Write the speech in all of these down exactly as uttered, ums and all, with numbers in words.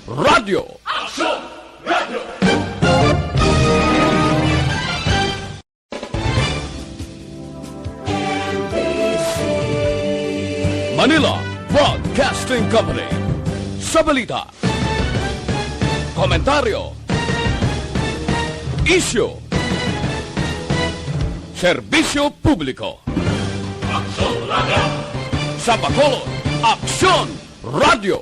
Radyo. Manila Broadcasting Company. Sa balita, komentaryo, isyu, serbisyo publiko. Sa Bacolod, Aksyon Radyo.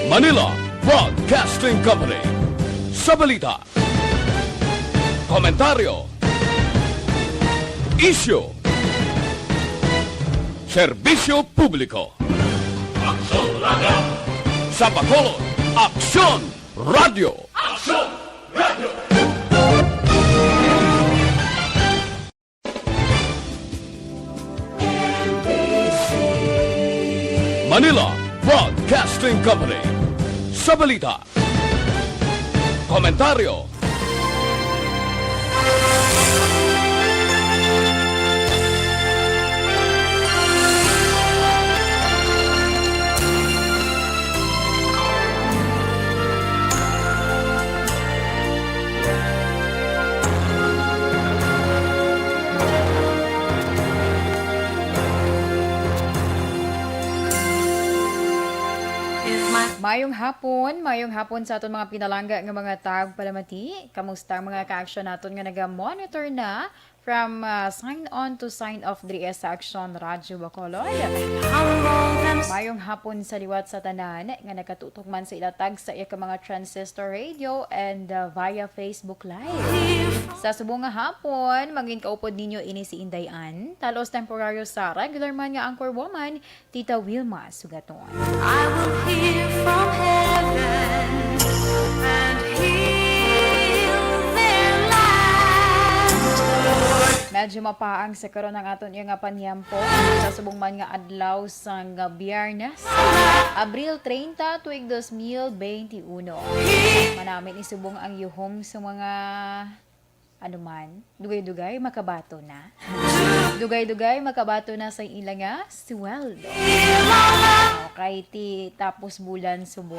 Manila Broadcasting Company. Sa balita, komentaryo, isyu, serbisyo publiko. Sa Bacolod, Aksyon Radyo. Manila Broadcasting Company. Sa balita, komentaryo, Mayong hapon, mayong hapon sa aton mga pinalangga nga mga tagpalamati. Kamusta ang mga ka-aksyon naton nga naga-monitor na from, ah, sign on to sign off diri sa Aksyon Radyo Bacolod? Mayong hapon sa liwat sa tanan nga nakatutok man sa ila tag sa iya ka mga transistor radio and, ah, via Facebook Live. Sa subong nga hapon, mangin kaupod ninyo ini si Inday Ann, talos temporaryo sa regular man nga anchor woman, Tita Wilma Sugaton. I will hear from heaven and heal their land. Medyo mapaang sa karon ang aton iya nga panyempo sa subong man nga adlaw sang Biyernes, Abril treinta, tuig dos mil beinti uno. Manami ni subong ang yuhom sa mga ano man, dugay-dugay makabaton na. Dugay-dugay makabaton na sa ila nga sweldo. Okay, ti tapos bulan subong.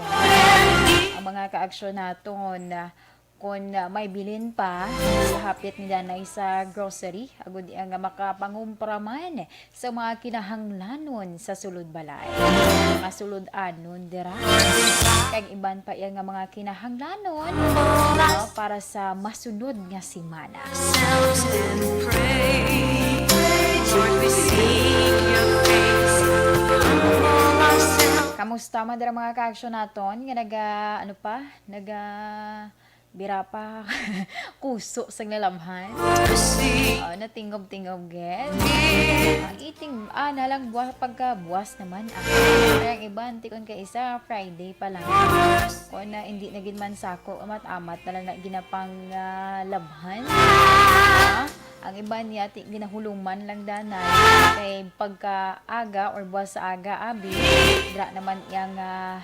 Ang mga kaaksyon naton, ah, kon, ah, may bilin pa, sa hapit ni danay sa grocery, agud iya nga makapangumpra man sa mga kinahanglanon sa sulod balay, mga sulod-anon dira, kag iban pa iya nga mga kinahanglanon, no, para sa masunod nga semana. Kamusta man dira mga ka-aksyon naton nga naga, ano pa, naga bira pa kuso sang lalabhan. Oh, natingob-tingob gid. Ah, iting, ah, nalang buwa-, pagka buwas naman, ah. Kaya ang iba, anti kon kay isa, Friday pa lang. Kung na, hindi na gid man sako, amat-amat na lang na ginapang, ah, labhan. Ah, ang iba niya, ti-, ginahuluman lang danay. Kay pagka aga or buwas sa aga, abi, dira naman iyang, ah,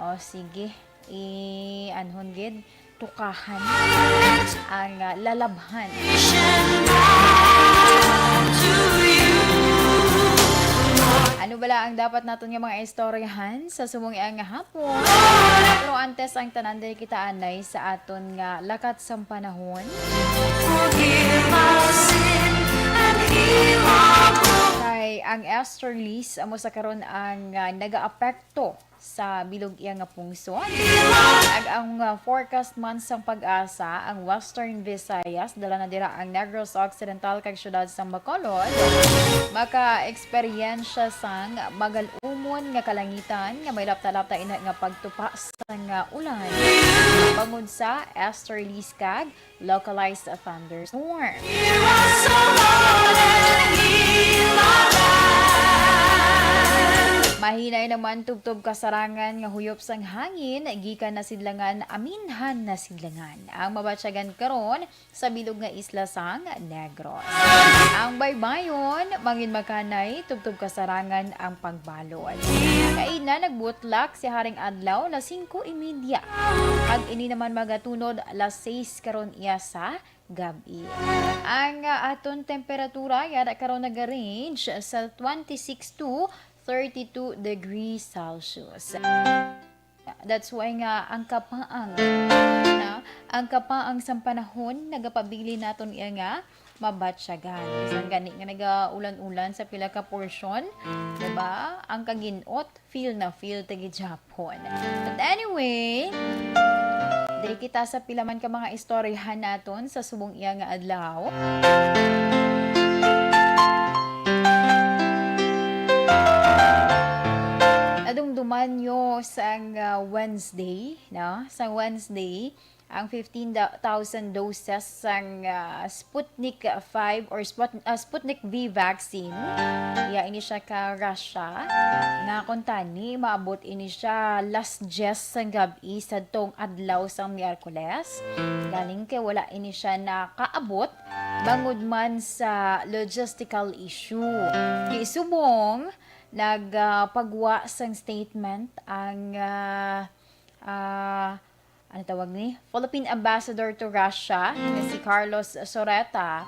oh, sige. I-, anhon gid, tukahan ang, ah, lalabhan. Ano bala ang dapat naton nga mga istoryahan sa subong nga hapon? Pero antes ang tanan, diri kita anay sa aton nga lakat sang panahon. Kay ang easterlies amo sa karon ang, ah, nagaapekto sa bilog iya nga pungsod. Ag ang, uh, forecast man sang PAGASA, ang Western Visayas, dala na dira ang Negros Occidental kag siyudad sang Bacolod, maka-eksperyensya sang magal-umon nga kalangitan nga may lapta-lapta ina nga pagtupa sang, uh, ulan bangod sa easterlies kag localized thunderstorm. Mahinay naman tubtob kasarangan nga huyop sang hangin gikan nasidlangan aminhan nasidlangan ang mabatyagan karon sa bilog nga isla sang Negros. Ang baybayon, mangin makanay, tubtob kasarangan ang pagbalod. Kaina nagbutlak si Haring Adlaw las singko y media. Kag ini naman magatunod las seis karon iya sa gab-i. Ang, ah, aton temperatura yara karon naga-range sa twenty-six to thirty-two degrees Celsius. That's why nga ang kapaang, na, ang kapaang sang panahon nagapabilin naton iya nga mabatyagan. Bisan gani nga nagaulan-ulan sa pila ka porsyon, diba? Ang kaginot, feel na feel ta gid gihapon. But anyway, diri kita sa pila man ka mga istoryahan naton sa subong iya nga adlaw. Nadumduman nyo sang, ah, Wednesday, no? Sang Wednesday, ang fifteen thousand doses sang, ah, Sputnik five or Sput-, ah, Sputnik V vaccine. Iya ini siya ka Russia. Nga kuntani, maabot ini siya las diyes sang gab-i sadtong adlaw sang Miyerkules. Galing kay wala ini siya nakaabot bangod man sa logistical issue. Kay subong, nagpagwa sang statement ang, ah, ah, ano tawag ni? Philippine Ambassador to Russia, nga si Carlos Soreta.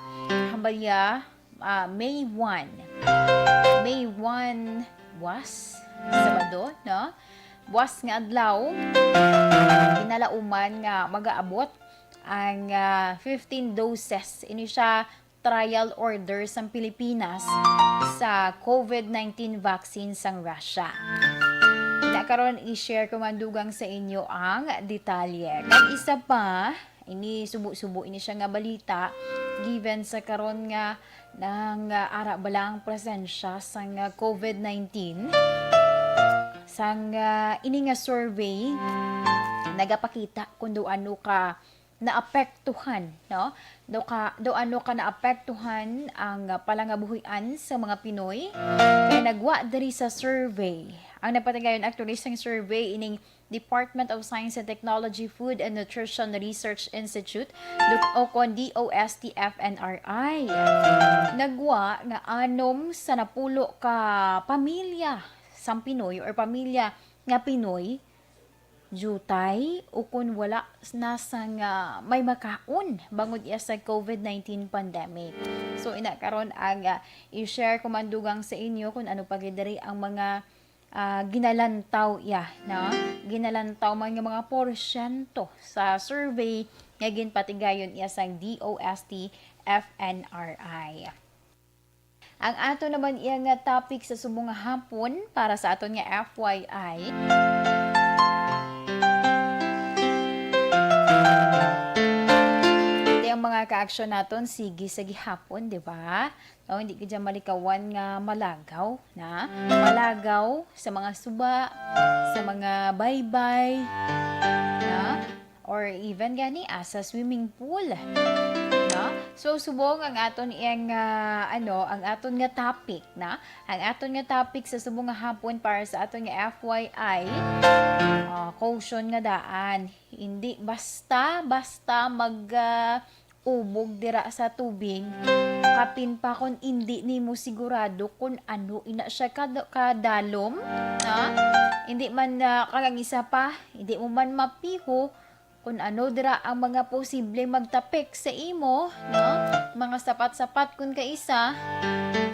Hambal niya, ah, May one. May one, buwas, Sabado, no? Buwas nga adlaw, ginalauman nga magaabot ang, ah, fifteen doses. Ini siya trial order sang Pilipinas sa COVID nineteen vaccine sang Russia. Ina karon, i-share ko man dugang sa inyo ang detalye. Kag isa pa, ini subo-subo ini siya nga balita, given sa karon nga nang, ah, ara bala ang presensya sang, ah, COVID nineteen. Sang, ah, ini nga survey nagapakita kung daw ano ka naapektuhan, no? Do ka, do ano ka naapektuhan ang, ah, palangabuhian sa mga Pinoy? Kay nagwa diri sa survey. Ang nagpatigayon actually sang survey ining Department of Science and Technology, Food and Nutrition Research Institute, duk-, o kon D O S T F N R I. Nagwa nga anom sa napulo ka pamilya sang Pinoy or pamilya nga Pinoy diutay o kon wala na sang may makaon bangod iya sa COVID nineteen pandemic. So, ina karon ang, ah, i-share ko man dugang sa inyo kung ano pa gid diri ang mga, ah, ginalantaw iya, no? Ginalantaw man nga mga porsyento sa survey nga ginpatigayon iya sang D O S T F N R I. Ang ato naman iya nga topic sa subong nga hapon para sa aton nga F Y I. Iti ang mga kaaksyon naton, sige sa gihapon, di ba? O, hindi ka dyan malikawan nga malagaw, na? Malagaw sa mga suba, sa mga baybay, na? Or even gani, ah, sa swimming pool. No? So, subong ang aton iyang, ah, ano, ang aton nga topic, na? Ang aton nga topic sa subong nga hapon para sa aton nga F Y I, ah, caution nga daan. Hindi basta, basta mag, ah, ubog dira sa tubig. Kapin pa kung hindi nimo sigurado kung ano ina siya ka-, kadalom, ha? Hindi man, ah, kag ang isa pa, hindi mo man mapiho kung ano dira ang mga posible magtapik sa imo, no? Mga sapat-sapat kun kaisa,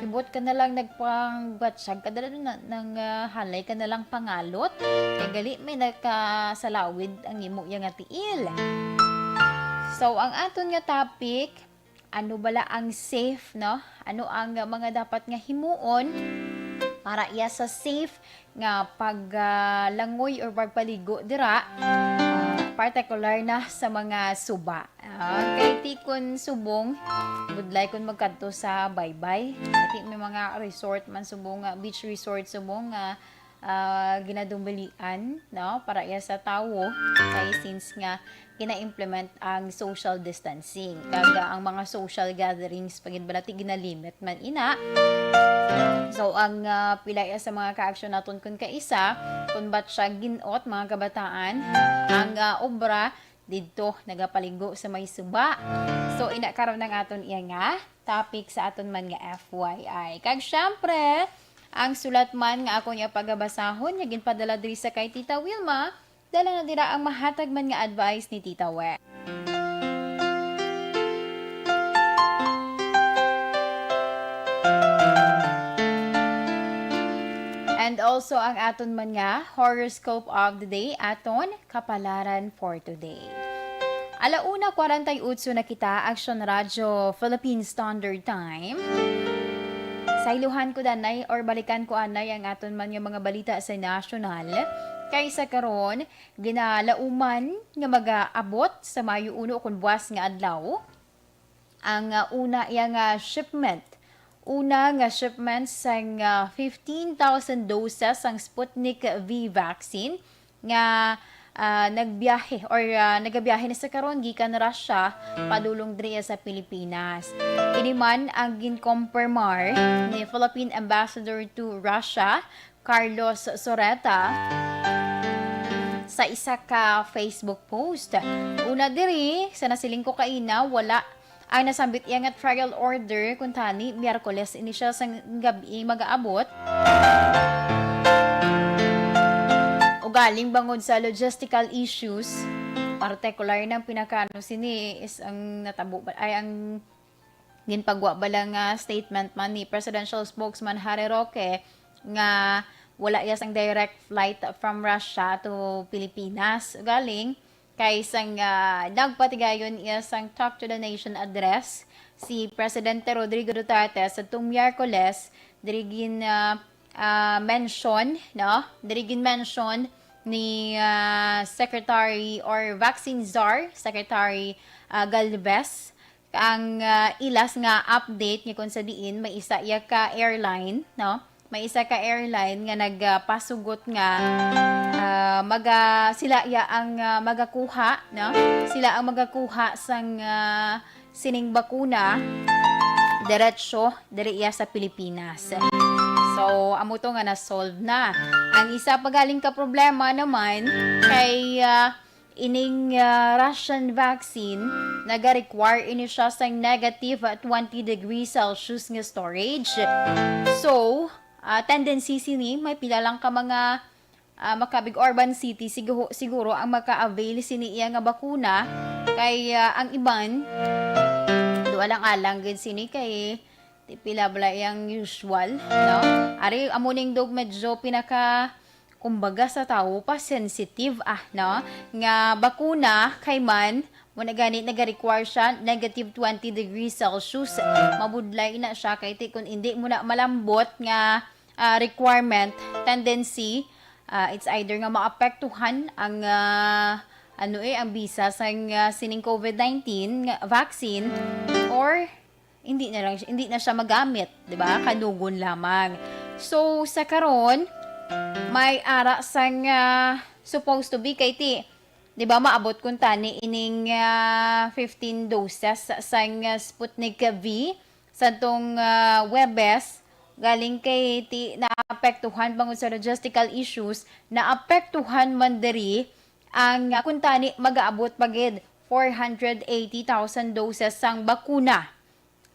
kibot ka na lang nagpangbatsyag ka na lang na, nang, ah, halay ka na lang pangalot. Kay gali may nakasalawid ang imo iya nga tiil. So, ang aton nga topic, ano bala ang safe, no? Ano ang mga dapat nga himuon para iya sa safe nga pag, ah, langoy or pagpaligo dira, ah, partikular na sa mga suba. Ah, kay ti kun subong, budlay kun magkadto sa baybay. Ti may mga resort man subong, ah, beach resort subong nga, ah, ginadumbalian, no, para iya sa tawo. Kay since nga gina-implement ang social distancing, kag, ah, ang mga social gatherings pa gid bala ti ginalimit man ina. So, ang, ah, pila iya sa mga kaaksyon naton kun kaisa, kun bat siya ginot, mga kabataan, ang, ah, obra didto nagapaligo sa may suba. So, ina karon ang aton iya nga topic sa aton man nga F Y I. Kag syempre, ang sulat man nga akon iya pagabasahon nga ginpadala diri sa kay Tita Wilma, dala na dira ang mahatag man nga advice ni Tita We. Also, ang aton man nga horoscope of the day, aton kapalaran for today. Ala una kwarenta y otso na kita, Action Radio Philippine Standard Time. Sayluhan ko danay or balikan ko anay ang aton man nga mga balita sa nasyonal. Kay sa karon, ginalauman nga mag-aabot sa Mayo uno kon buwas nga adlaw ang, ah, una iya nga shipment. Una nga shipment sang, ah, fifteen thousand doses sang Sputnik V vaccine nga, ah, nagbiyahe or, ah, nagabiyahe na sa karon gikan Russia padulong diri sa Pilipinas. Ini man ang ginkompermar ni Philippine Ambassador to Russia, Carlos Soreta, sa isa ka Facebook post. Una diri, sa nasiling ko kaina, wala ang nasambit iya nga trial order, kuntani Miyerkules ini siya sang gab-i mag-aabot. Ugaling bangod sa logistical issues, partikular ng pinakano sini is ang natabo ba, ay ang ginpagwa bala nga statement man ni Presidential Spokesman Harry Roque nga wala iya sang direct flight from Russia to Pilipinas. Ugaling, kay sang, ah, nagpatigayon iya sang Talk to the Nation address si Presidente Rodrigo Duterte sa tung Miyerkules, diri gin, ah, ah, mention, no? Diri gin mention ni, ah, Secretary or Vaccine Czar, Secretary, ah, Galvez, ang, ah, ilas nga update nga kung sa diin may isa iya ka airline, no? May isa ka airline nga nagpasugot nga, ah, maga-, sila iya ang, ah, magakuha, no? Sila ang magakuha sang, ah, sining bakuna diretso diri iya sa Pilipinas. So, amo to nga na-solve na. Ang isa pa galing ka problema naman kay, ah, ining, ah, Russian vaccine, naga-require ini siya sang negative twenty degrees Celsius nga storage. So, ah, tendency sini, may pila lang ka mga, ah, makabig urban city, sigu-, siguro ang maka-avail sini iya nga bakuna. Kay, ah, ang iban, do alang-alang gid sini kay di pila bala iyang usual, no? Ari, amo ning dog medyo pinaka, kumbaga, sa tawo pa sensitive, ah, no? Nga bakuna kay man, mo na gani naga-require siya negative twenty degrees Celsius. Mabudlay na siya kay ti kung hindi mo na malambot nga, ah, requirement, tendency, ah, it's either nga maapektuhan ang, ah, ano eh, ang bisa sang, ah, sining COVID nineteen nga vaccine or hindi na lang siya, hindi na siya magamit, di ba? Kanugon lamang. So, sa karon, may ara sang, ah, supposed to be kay ti, di ba, maabot kuntani ining, ah, fifteen doses sang, ah, Sputnik V sa tong, ah, Huwebes, galing kay ti naapektuhan bangod sa logistical issues, naapektuhan man diri ang, ah, kuntani magaabot pa gid four hundred eighty thousand doses sang bakuna.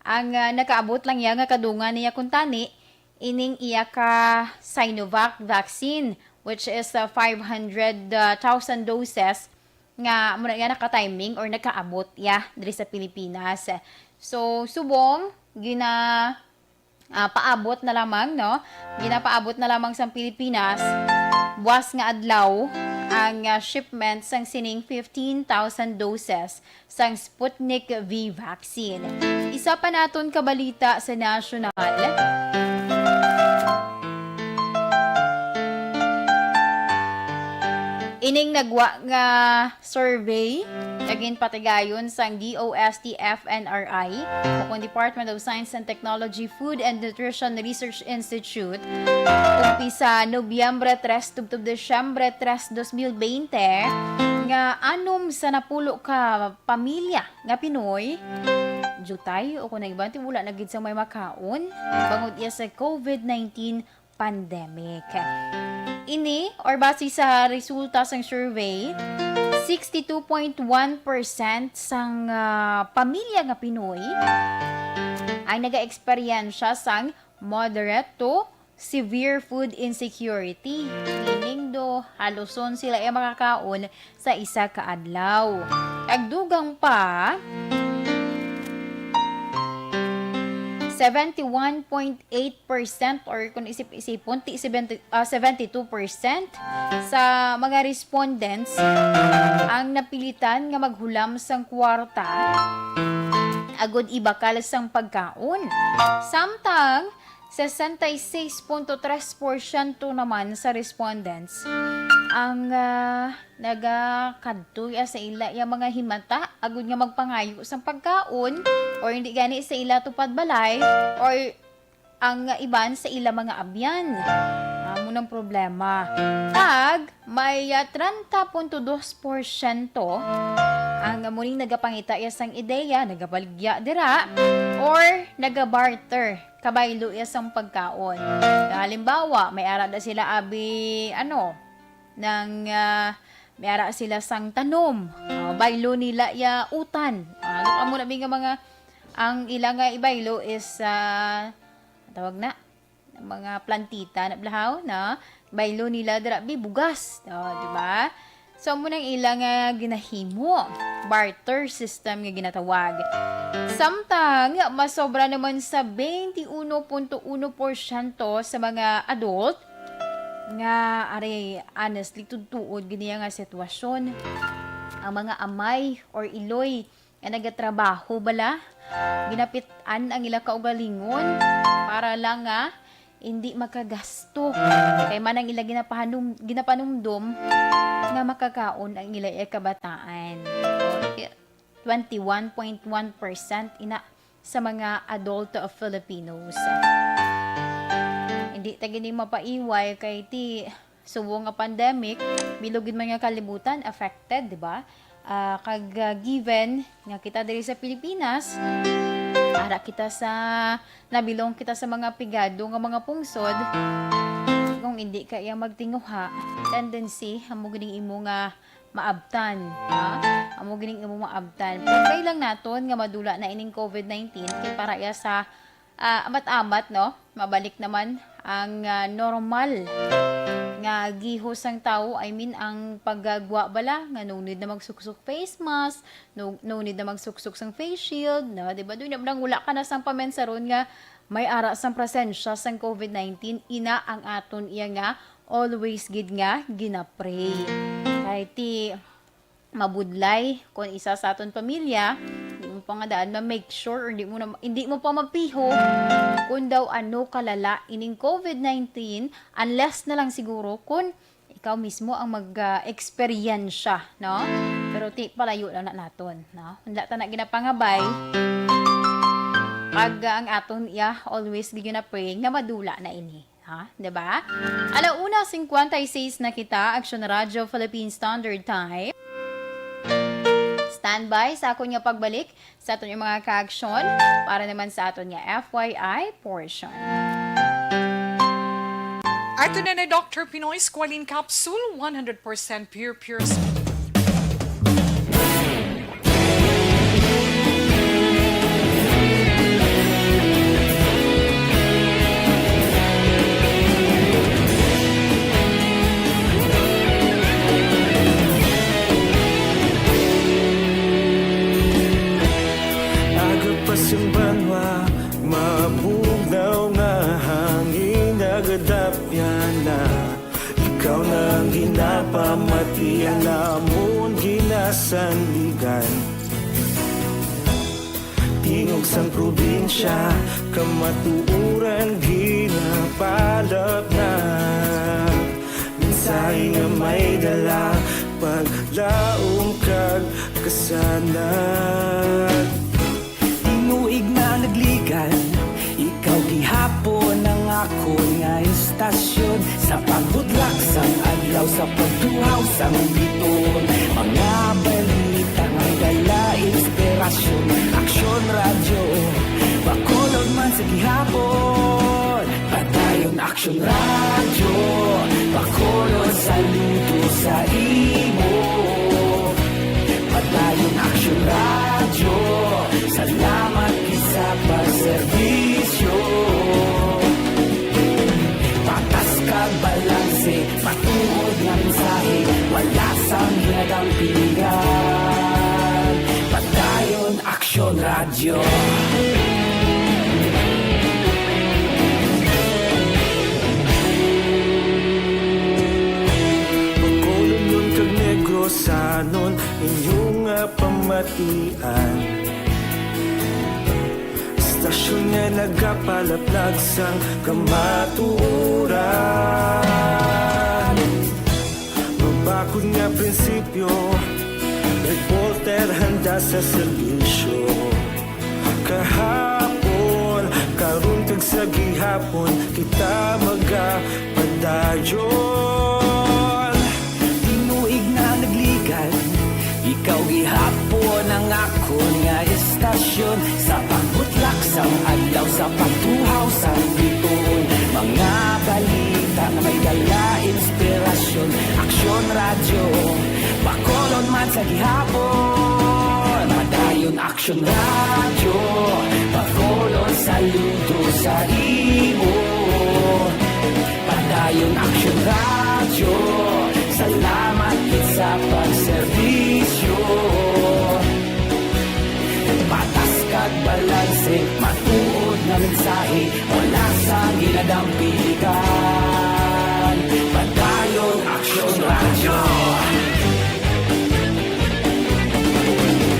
Ang, ah, nakaabot lang iya nga kadungan niya kuntani ining iya ka Sinovac vaccine, which is, ah, five hundred thousand doses nga amo na iya naka-timing or nakaabot iya diri sa Pilipinas. So, subong gina-, ah, paabot na lamang, no? Ginapaabot na lamang sang Pilipinas buwas nga adlaw ang, ah, shipment sang sining fifteen thousand doses sang Sputnik V vaccine. Isa pa naton ka balita sa nasyonal. Ining nagwa nga survey nga ginpatigayon sang D O S T F N R I, o kon Department of Science and Technology, Food and Nutrition Research Institute, umpisa Nobyembre tres tubtob Disyembre tres, dos mil bente, nga anom sa napulo ka pamilya nga Pinoy, diutay o kon ang iban ti wala na gid sa may makaon bangod iya sa COVID nineteen pandemic. Ini, or base sa resulta sang survey, sixty-two point one percent sang, ah, pamilya nga Pinoy ang nagaeksperyensya sang moderate to severe food insecurity. Meaning do, haluson sila iya makakaon sa isa ka adlaw. Kag dugang pa, seventy-one point eight percent, or kung isip-isipon, ti seventy, ah, seventy-two percent sa mga respondents ang napilitan nga maghulam sang kwarta agud ibakal sang pagkaon. Samtang, sesenta y seis punto tres porsyento naman sa respondents ang, ah, nagakadto ya sa ila ya mga himata agud nga magpangayo sang pagkaon, or hindi gani sa ila tupad balay, or ang iban sa ila mga abyan. Amo nang problema. Kag may, ah, treinta punto dos porsyento ang amo ning nagapangita ya sang ideya, nagabaligya dira, or nagabarter, kabaylo ya sang pagkaon. Halimbawa, may ara da sila abi, ano, nang, ah, may ara sila sang tanom. Ah, baylo nila ya utan. Ah, ano amo na bi nga mga, ang ila nga ibaylo is, ah, tawag na, mga plantita na blahaw, no? Baylo nila dira bi bugas, oh, di ba? So, amo nang ila nga ginahimo, barter system nga ginatawag. Samtang masobra naman sa twenty-one punto one porsyento sa mga adult nga, ari, honestly, tudtuod gid niya nga sitwasyon. Ang mga amay or iloy nga nagatrabaho bala, ginapit-an ang ila kaugalingon para lang nga hindi makagasto. Kay man ang ila ginapahanum-, ginapanumdom nga makakaon ang ila kabataan. Twenty-one point one percent ina sa mga adult Filipinos. Hindi ta gini mapaiway kay ti subo nga pandemic, bilog gid man nga kalibutan affected, di ba? Ah, kag, ah, given nga kita diri sa Pilipinas, ara kita sa, nabilong kita sa mga pigado nga mga pungsod, kung hindi ka iya magtinguha, tendency amo gining imo nga maabtan, ha? Amo gining imo maabtan. Pagkay lang naton nga madula na ining covid nineteen, kay para iya sa ah, amat-amat, no? Mabalik naman ang, ah, normal nga gihos sang tawo. I mean, ang paggagwa bala nga no need na magsuksok face mask, no, no need na magsuksok sang face shield, no? Di ba? Doon na wala ka na sang pamensaron nga may ara sang presensya sang covid nineteen. Ina ang aton iya nga always gid nga ginapray. Kay ti mabudlay kon isa sa aton pamilya, di mo pa nga daan ma-make sure, or di mo na, hindi mo pa mapiho kung daw ano kalala ining covid nineteen, unless na lang siguro kung ikaw mismo ang mag, ah, eksperyensya, no? Pero ti, palayo lang na naton, no? Wala ta na ginapangabay pag, ah, ang aton iya always gid na pray nga madula na ini. Ha? Di ba? Ala una cincuenta y seis na kita, Aksyon Radyo Philippine Standard Time. Standby sa akon nga pagbalik sa aton nga mga kaaksyon para naman sa aton nga F Y I portion. Ato na na Doctor Pinoy Squalene Capsule, one hundred percent pure, pure. Agapas ang banwa, mabugnaw nga hangin, nagadapyan na. Ikaw na ang ginapamati, ang amon ginasandigan. Tingog sang probinsya, kamatuoran ginapalapnag. Mensahe nga may dala, paglaom kag kasanag. Tinuig na nagligan, ikaw gihapon ang akon nga istasyon. Sa pagbudlak sang adlaw, sa pagtuhaw sang biton, mga balita nga dala inspirasyon. Aksyon Radyo, Bacolod man sa gihapon. Padayon Aksyon Radyo, Bacolod, saludo sa imo. Padayon Aksyon Radyo, salamat gid sa pagserbisyo. Patas kag balanse, matuod nga mensahe, wala sang ginadampingan. Padayon Aksyon Radyo. Istasyon nga nagapalaplag sang kamatuoran. Mabakod nga prinsipyo, reporter handa sa serbisyo. Kahapon, karon, kag sa gihapon, kita magapadayon. Tinuig na nagligad, ikaw gihapon ang akon nga istasyon. Sa pagbutlak sang adlaw, sa pagtuhaw sang bituon, mga balita nga may dala inspirasyon. Aksyon Radyo, Bacolod man sa gihapon. Padayon Aksyon Radyo, Bacolod, saludo sa imo. Padayon Aksyon Radyo, salamat gid sa pagserbisyo. Patas kag balanse, matuod nga mensahe, wala sang ginadampigan. Padayon Aksyon Radyo.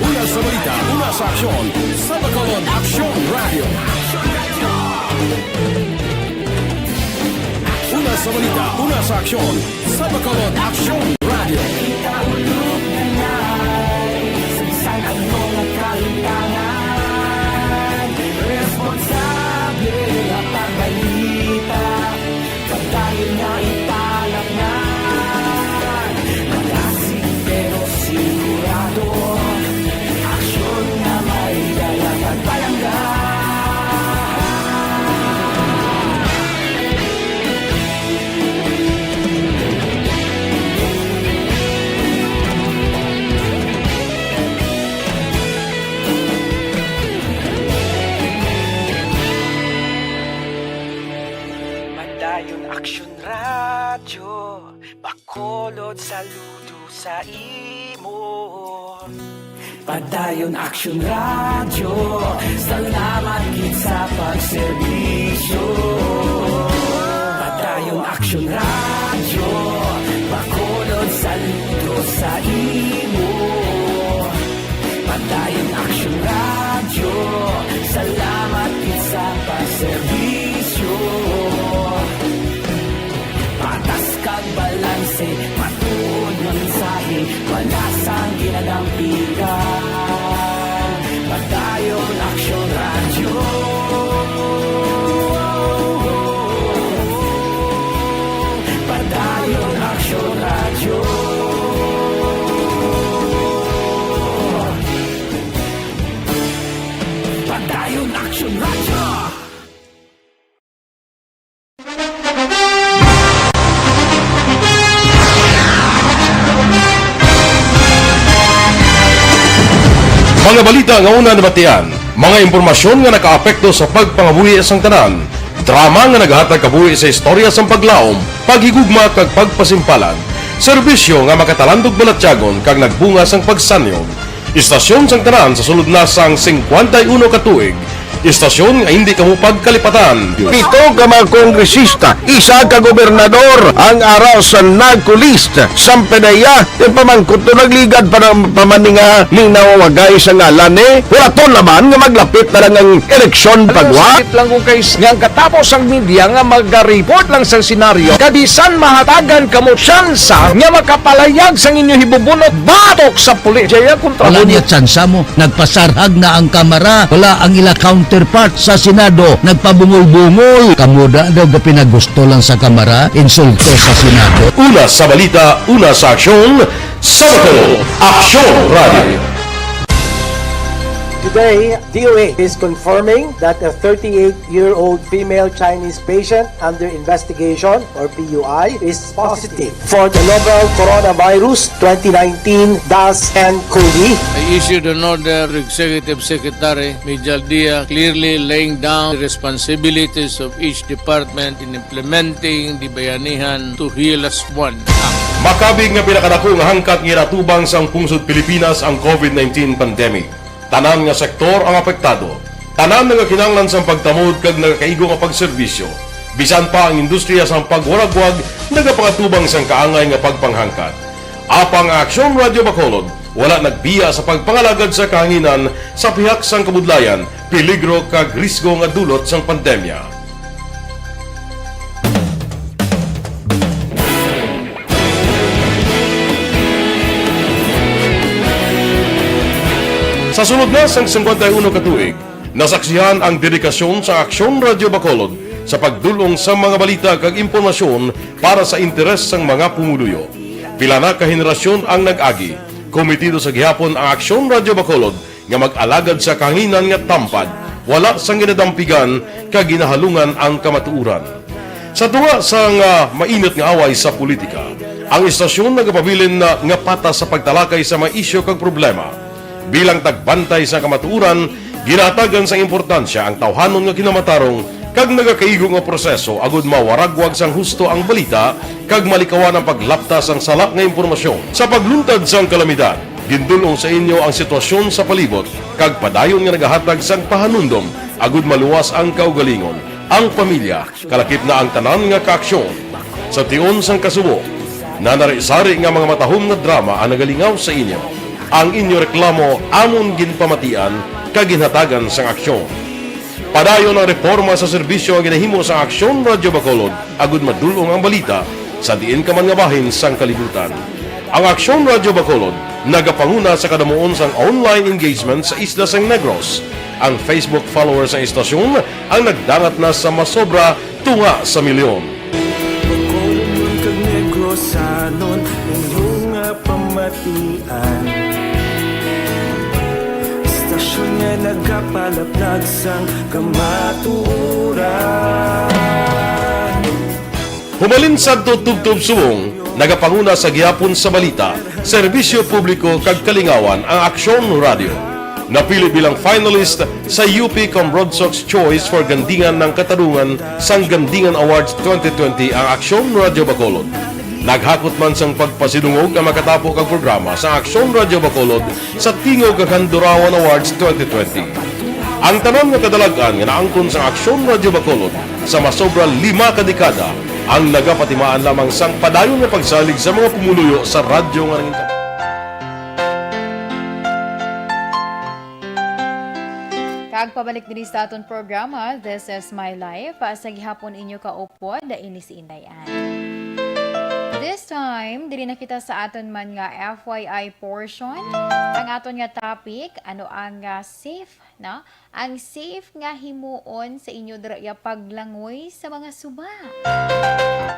Una sa balita, una sa aksyon, sa Bacolod Aksyon Radyo. Una sa balita, una sa aksyon, sa Bacolod Aksyon Radyo. Kita ulog na nai, sa bisan ano nga kahitangan, responsable nga pagbalita. Padayon nga italaknan, malasig pero sigurado. Aksyon nga may dala kag palangga. Padayon Aksyon Radyo, Bacolod, saludo sa imo. Padayon Aksyon Radyo, salamat gid sa pagserbisyo. Padayon Aksyon Radyo, Bacolod, saludo sa imo. Padayon Aksyon Radyo, salamat gid sa pagserbisyo. Patas kag balanse, matuod nga mensahe, wala sang ginadampigan. Padayon Aksyon Radyo. Padayon Aksyon Radyo. Padayon Aksyon Radyo. Mga balita nga una nabatian, mga impormasyon nga nakaapekto sa pagpangabuhi sang tanan, drama nga naghatag kabuhi sa istorya sang paglaom, paghigugma kag pagpasimpalan, serbisyo nga makatalandog balatyagon kag nagbunga sang pagsanyog. Istasyon sang tanan sa sulod na sang singkwenta y uno ka tuig. Istasyon nga hindi kamo pagkalipatan. Pito ka mga kongresista, isa ka gobernador, ang ara sa NAGCOLEST. Sampanaya, ti pamangkot to nagligad pa ng pamaninga ning nawawagay sa ngalan ni. Hulaton naman nga maglapit na lang ang eleksyon pagwa. Sakit lang kung kay nga ang katapos ang media nga magareport lang sa senaryo, kabisan mahatagan kamo tsansa nga makapalayag sang inyo hibubunot batok sa pulis. Jaya kontra Wala mo niya tsansa mo. Nagpasarhag na ang Kamara. Wala ang ila counterpart sa Senado. Nagpabungol-bungol. Kamo da daw gapinagusto lang sa Kamara, insulto sa Senado. Una sa balita, una sa aksyon, sa Bacolod Aksyon Radio. Today, D O A is confirming that a thirty-eight-year-old female Chinese patient under investigation, or P U I, is positive for the novel coronavirus twenty nineteen dash N COVID. I issued an order to Executive Secretary Mijal Dia, clearly laying down the responsibilities of each department in implementing the Bayanihan to Heal Us One Act. Makabig nga pinakadako nga hangkat nga ginatubang sang pungsod Pilipinas ang COVID nineteen pandemic. Tanan nga sektor ang apektado. Tanan nagakinahanglan sang pagtamod kag nagakaigo nga pagserbisyo. Bisan pa ang industriya sang pagwaragwag nagapangatubang sang kaangay nga pagpanghangkat. Apang ang Aksyon Radio Bacolod Wala nagbiya sa pagpangalagad sa kahanginan sa pihak sang kabudlayan, peligro kag risgo nga dulot sang pandemya. Sa sulod na sang singkwenta y uno ka tuig, nasaksihan ang dedikasyon sa Aksyon Radyo Bacolod sa pagdul-ong sa mga balita kag impormasyon para sa interes sang mga pumuluyo. Pila na ka henerasyon ang nag-agi, komitido sa gihapon ang Aksyon Radyo Bacolod nga mag-alagad sa kahanginan nga tampad, wala sang ginadampigan kag ginahalungan ang kamatuoran. Sa tunga sang mainit nga away sa politika, ang istasyon nagapabilin na nga patas sa pagtalakay sa mga isyu kag problema. Bilang tagbantay sa kamatuoran, ginatagan sang importansya ang tawhanon nga kinamatarong kag nagakaigo nga proseso agud mawaragwag sang husto ang balita kag malikawan ang paglapta sang sala nga impormasyon. Sa pagluntad sang kalamidad, gindul-ong sa inyo ang sitwasyon sa palibot kag padayon nga nagahatag sang pahanumdom agud maluwas ang kaugalingon, ang pamilya, kalakip na ang tanan nga kaaksyon. Sa tion sang kasubo, nanari-sari nga mga matahom nga drama ang nagalingaw sa inyo. Ang inyo reklamo amon ginpamatian kag ginhatagan sang aksyon. Padayon ang reporma sa serbisyo nga ginahimo sa Aksyon Radyo Bacolod agud madul-ong ang balita sa diin ka man nga bahin sang kalibutan. Ang Aksyon Radyo Bacolod nagapanguna sa kadamuon sang online engagement sa isla sang Negros. Ang Facebook followers sang istasyon ang nagdangat na sa masobra tunga sa milyon. Bacolodnon kag Negrosanon, inyo nga pamatian. Istasyon nga nagapalaplag sang kamatuoran. Humalin sadto tubtob subong, nagapanguna sa gihapon sa balita, serbisyo publiko kag kalingawan ang Aksyon Radio. Napili bilang finalist sa U P Cambrodsoc's Choice for Gandingan ng Katarungan sang Gandingan Awards twenty twenty ang Aksyon Radio Bacolod. Naghakot man sang pagpasidungog ang makatapo kag programa sa Aksyon Radio Bacolod sa Tingog kag Handurawan Awards twenty twenty. Ang tanan nga kadalag-an nga naangkon sang Aksyon Radio Bacolod sa masobra lima ka dekada ang nagapatimaan lamang sang padayon nga pagsalig sa mga pumuluyo sa radyo nga nangin- Kag pabalik diri sa aton programa, This is My Life. Ah, sa gihapon inyo kaupod, ini si Inday Ann. This time, diri na kita sa aton man nga F Y I portion. Ang aton nga topic, ano ang, ah, safe, no? Ang safe nga himuon sa inyo dira ya paglangoy sa mga suba.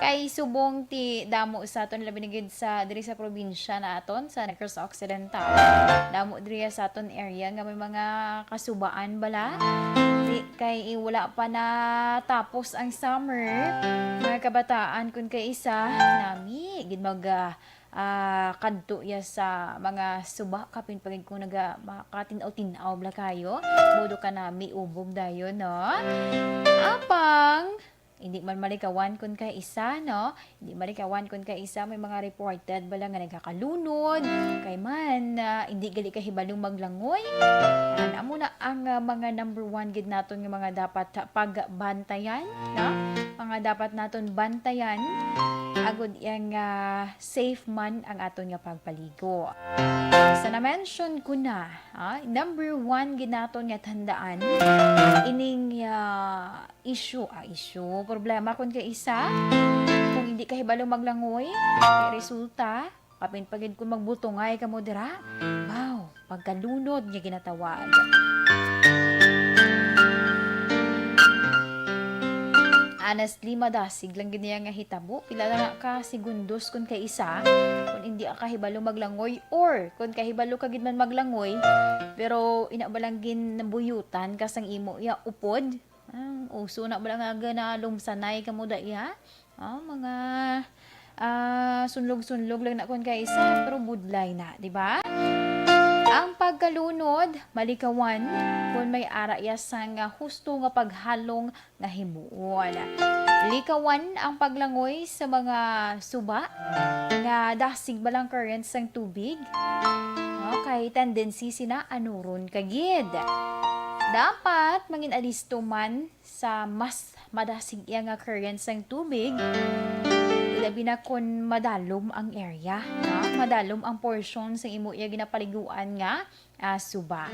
Kay subong ti damo sa aton, labi na gid sa diri sa probinsya naton sa Negros Occidental. Damo diri sa aton area nga may mga kasubaan bala. Di, kay wala pa na tapos ang summer, mga kabataan kun kay isa, nami gid mag, ah, ah, kadto ya sa mga suba, kapin pa gid kung naga-, makatin-aw-tin-aw bala kayo, modo ka na miubog dayon, no? Apang, hindi man malikawan kun kay isa, no? Hindi malikawan kun kay isa, may mga reported bala nga nagkakalunod, kay man, ah, hindi gali kahibalo maglangoy. Yan, amo na ang, ah, mga number one gid naton nga mga dapat pagbantayan, no? Mga dapat naton bantayan, agud yang, ah, safe man ang aton nga pagpaligo. Sa na-mention ko na, ah, number one gid naton nga tandaan, ining, ah, issue, ah, issue, problema kun kay isa, kung hindi kahibalo maglangoy, kay resulta, kapin pa gid kung magbutongay kamo dira. Wow, pagkalunod nga ginatawag. Honestly, madasig lang gid niya nga hitabo. Pila lang na ka segundos kun kay isa. Kun hindi ka kahibalo maglangoy, or kun kahibalo ka gid man maglangoy, pero ina ba lang ginabuyutan ka sang imo ya upod? Ang uso na ba lang nga ginalumsanay kamo da iya? Ah, mga, ah, sunlog-sunlog lang na kun kay isa, pero budlay na, di ba? Ang pagkalunod, malikawan, kun may ara iya sang, ah, husto nga paghalong nga himuon. Likawan ang paglangoy sa mga suba nga dasig ba lang current sang tubig. Okay, tendency sina anuron ka gid. Dapat mangin alisto man sa mas madasig iya nga current sang tubig. labi na kon madalom ang area, no? Madalom ang portion sa imo iya ginapaliguan nga, ah, suba.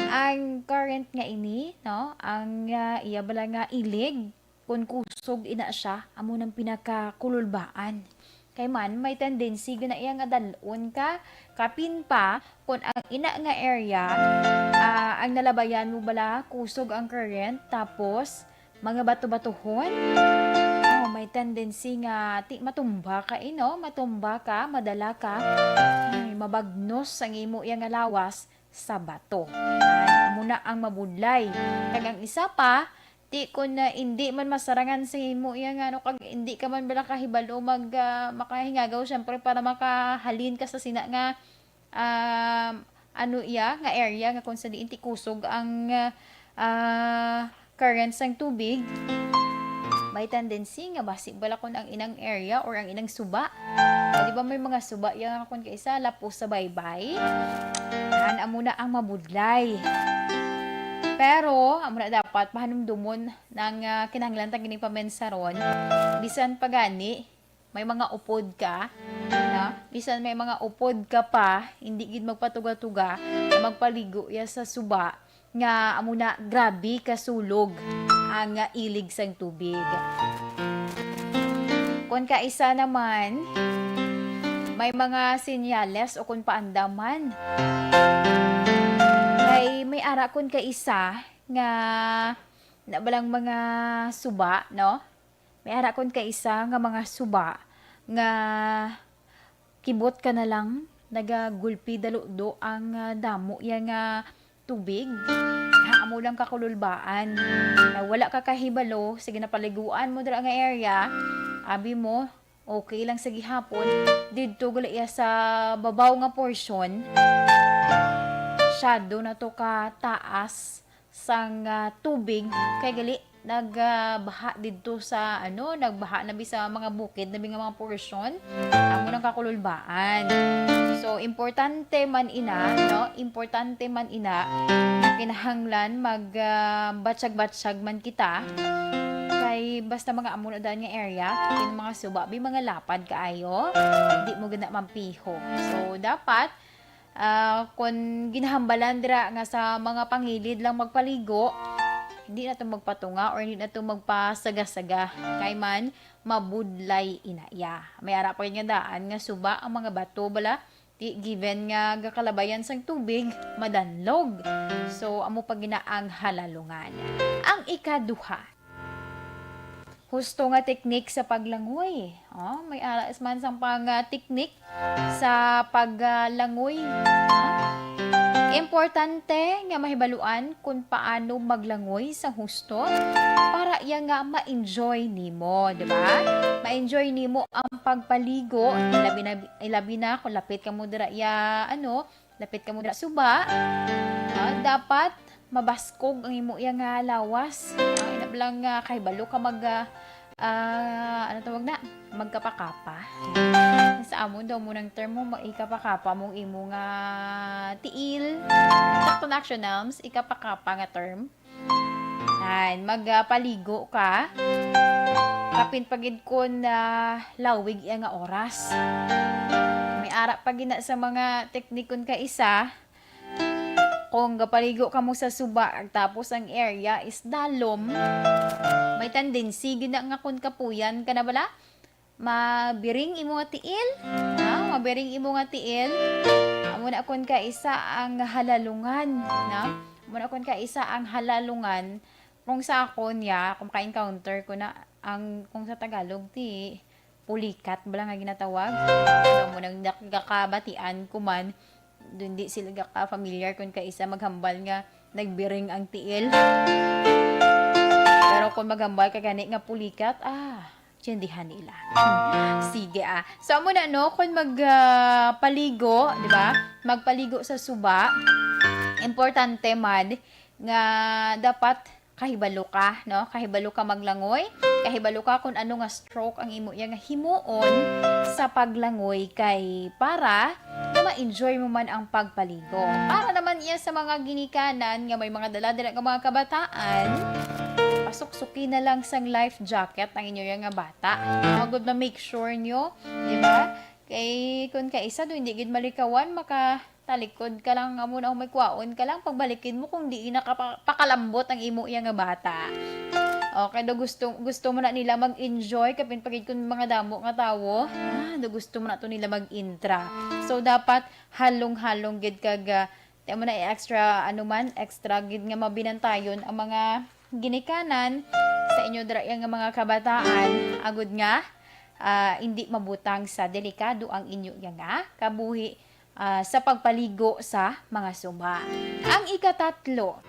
Ang current nga ini, no? Ang, ah, iya bala nga ilig, kon kusog ina siya, amo nang pinakakululbaan. Kay man, may tendency gid na iya nga dal-on ka, kapin pa, kon ang ina nga area, ah, ang nalabayan mo bala, kusog ang current, tapos mga bato-batohon, oh, may tendency nga ti matumba ka, eh, no? Matumba ka, madala ka, ay, mabagnos ang imo iya nga lawas sa bato. Ay, amo na ang mabudlay. Kag ang isa pa, ti kon, ah, indi man masarangan sa imo iya nga, ano, kag indi ka man bala kahibalo mag, ah, makahingagaw, syempre, para makahalin ka sa sina nga, um, ano iya, nga area nga kung sa diin ti kusog ang, ah, current sang tubig, may tendency nga basi bala kun ang inang area or ang inang suba. Ah, di ba may mga suba iya nga kun kaisa lapos sa baybay? Yan, amo na ang mabudlay. Pero, amo na dapat pahanumdomon nang, ah, kinahanglan ta gini pamensaron. Bisan pa gani, may mga upod ka, no? Bisan may mga upod ka pa, hindi gid magpatuga-tuga na magpaligo ya sa suba nga amo na grabe kasulog ang, ah, ilig sang tubig. Kon kaisa naman, may mga senyales o kon paandaman. Kay may ara kon kaisa nga na balang mga suba, no? May ara kon kaisa nga mga suba nga kibot ka na lang, nagagulpi daludo ang, ah, damo iya nga tubig. Ha, amo lang kakululbaan. Na wala ka kahibalo sa ginapaliguan mo dira nga area, abi mo, okay lang sa gihapon. Didto gali iya sa babaw nga portion, shadow na to ka taas sang, ah, tubig, kay gali nag, ah, baha didto sa, ano, nagbaha na bi sa mga bukid na bi nga mga portion. Amo nang kakululbaan. So, importante man ina, no? Importante man ina na kinahanglan mag, ah, batsyag-batsyag man kita. Kay basta mga amo na daan nga area, yung mga suba, bi mga lapad kaayo, di mo gina mampiho. So, dapat ah, kon ginahambalan dira nga sa mga pangilid lang magpaligo, hindi na to magpatunga or hindi na to magpasaga-saga. Kay man, mabudlay ina iya. May ara pa gid nga daan nga suba ang mga bato bala. Di, given nga gakalabayan sang tubig, madanlog. So, amo pa gina ang halalungan. Ang ikaduha, husto nga teknik sa paglangoy. Oh, may ara man sang pang, ah, teknik sa paglangoy. Ah, importante nga mahibaluan kung paano maglangoy sa husto para iya nga ma-enjoy nimo, di ba? Ma-enjoy nimo ang pagpaligo, labi na, labi na kung lapit ka mo dira iya, ano, lapit ka mo dira suba. Ah, dapat mabaskog ang imo iya nga lawas. Ah, ina lang, ah, kahibalo ka mag, ah, ah, ano tawag na? Magkapakapa. Sa amon daw mo nang term mo, ma-, ikapakapa mong imo nga tiil. Sakto na, Action Elms, ikapakapa nga term. Yan, magpaligo ka. Kapin pa gid kun, ah, lawig iya nga oras. May ara pa gina sa mga teknikon ka isa. Kung gapaligo ka mo sa suba, tapos ang area is dalom, may tendency gid na nga kun kapuyan ka na bala, mabiring imo nga tiil, ha? Mabiring imo nga tiil. Amo na kun kaisa ang halalungan, na? Amo na kun kaisa ang halalungan. Kung sa akon, ya, kung ka-encounter ko na ang, kung sa Tagalog, ti pulikat bala nga ginatawag. So, mo nang nak-, nakabatian ko man, dun di sila ka-familiar kung kaisa maghambal nga nagbiring ang tiil. Pero kung maghambal ka gani nga pulikat, ah, tiyendihan nila. Sige, ah. So, amo na, no? Kung mag, ah, paligo, di ba? Magpaligo sa suba, importante man nga dapat kahibalo ka, no? Kahibalo ka maglangoy, kahibalo ka kung ano nga stroke ang imo iya nga himuon sa paglangoy kay para nga ma-enjoy mo man ang pagpaligo. Para naman iya sa mga ginikanan nga may mga dala-dala nga mga kabataan, pasuksok Okay na lang sang life jacket ang inyo yang nga bata. Mao gud ma-make sure nyo, di ba? Kay kung kaisa do hindi gid malikawan, makatalikod ka lang, amo na, may kwaon ka lang, pagbalikin mo kung di na ka pa-, pakalambot ang imo yang nga bata. Okay, do gusto, gusto mo na nila mag-enjoy, kapin pa gid kung mga damo nga tawo. Ah, do gusto mo na to nila mag-intra. So, dapat halong-halong gid kag, ah, di mo na i-extra, ano man, extra gid nga mabinantayon ang mga ginikanan sa inyo dira yang nga mga kabataan, agud nga, ah, hindi mabutang sa delikado ang inyo yang nga kabuhi, ah, sa pagpaligo sa mga suba. Ang ikatatlo,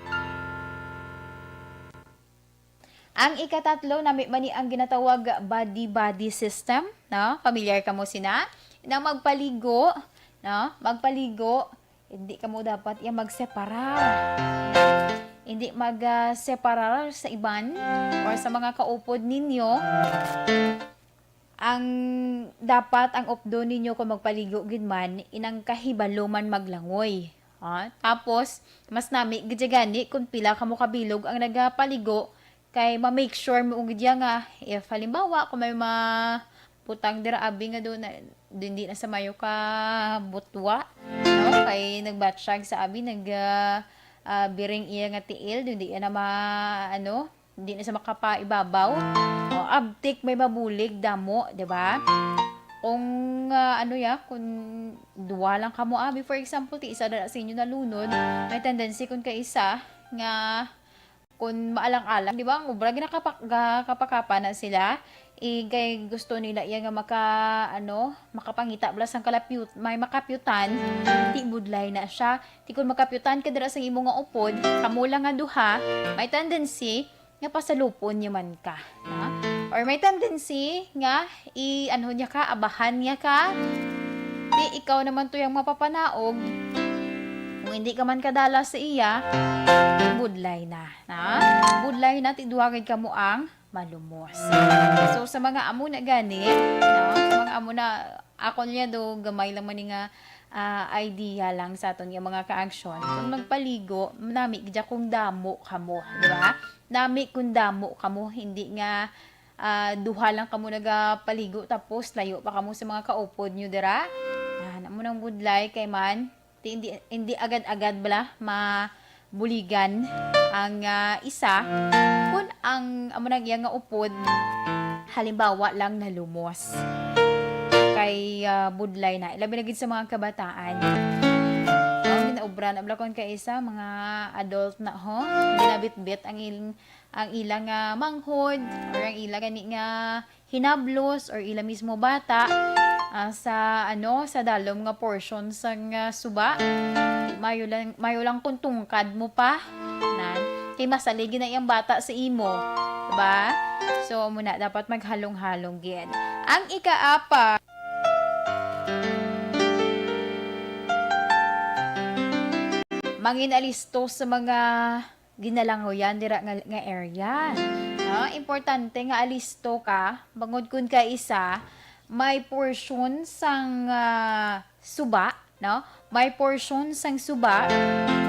ang ikatatlo, nami man ni ang ginatawag body-body system, no? Familiar kamo sina? Na magpaligo, no? Magpaligo, hindi kamo dapat iya magseparar. Hindi mag, ah, separar sa iban or sa mga kaupod ninyo. Ang dapat, ang updo ninyo kung magpaligo gid man, inang kahibalo man maglangoy. Ah, tapos, mas nami gid gani kung pila kamo kabilog ang nagapaligo, kay ma-make sure mo gid ya nga, if halimbawa, kung may mabutang dira abi nga do na, hindi na sa mayo ka butwa, no? Kay nagbatsyag sa abi, nag, ah, ah, biring iya nga tiil, hindi iya na ma-, ano, hindi na sa makapaibabaw. O, abtik may mabulig, damo, di ba? Kung, ah, ano ya, kung duwa lang kamo abi, for example, ti isa na sa inyo nalunod, may tendency kung kaisa nga kung maalang-alang, di ba, ang obra, ginakapak-, ga-, kapakapa na sila, eh, kay gusto nila iya nga maka-, ano, makapangita bala sang kalapyut-, may makapyutan, ti budlay na siya. Ti kung makapyutan ka dira sang imo nga upod, kamo lang nga duha, may tendency nga pasalupon niya man ka, no? Or may tendency nga i-, ano niya ka, abahan niya ka. Ti ikaw naman to yang mapapanaog. Kung hindi ka man kadala sa iya, budlay na, no? Budlay na, ti duha gid kamo ang malumos. So, sa mga amo na gani, no? Sa mga amo na, ako niya do, gamay lang man ni nga, ah, idea lang sa aton nga mga ka-action. Kung magpaligo, nami gid kung damo kamo, di ba? Nami kung damo kamo, hindi nga, ah, duha lang kamo nagapaligo, tapos layo pa kamo sa mga kaupod nyo dira. Ah, amo nang budlay kay man, ti hindi, hindi agad-agad bala mabuligan ang, ah, isa, kun ang amo nang iya nga upod, halimbawa lang, nalumos. Kay, ah, budlay na. Ilabi na gid sa mga kabataan. Ang ginaobra na bala kon kay isa, mga adult na, ho? Ginabitbit ang il-, ang ilang, ah, manghod or ang ila gani nga hinablos or ila mismo bata, ah, sa, ano, sa dalom nga portion sang, ah, suba. Di, mayo lang, mayo lang kung tungkad mo pa. Nan, kay masalig na iyang bata sa imo. Diba? So, muna, dapat maghalong-halong gid. Ang ikaapa, mangin alisto sa mga ginalangoyan dira nga, nga area. No? Importante nga alisto ka, bangod kun kaisa, may portion sang, ah, suba, no? May portion sang suba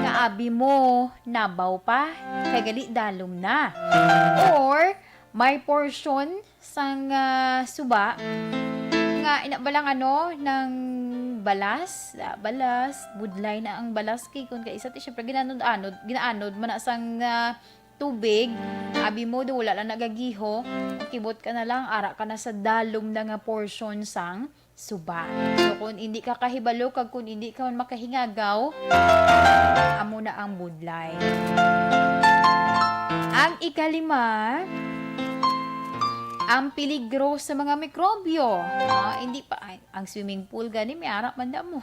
nga abi mo nabaw pa, kay gali dalom na. Or, may portion sang, ah, suba nga ina balang ano, nang balas, ah, balas, budlay na ang balas kay kun kaisa ti syempre ginaanod-anod, ginaanod man na sang, ah, tubig. Abi mo do wala lang nagagiho, kibot ka na lang, ara ka na sa dalom na nga portion sang suba. So, kung hindi ka kahibalo kag kung hindi ka man makahingagaw, amo na ang budlay. Ang ikalima, ang peligro sa mga mikrobyo. Ah, hindi pa, ay, ang swimming pool gani, may ara man damo.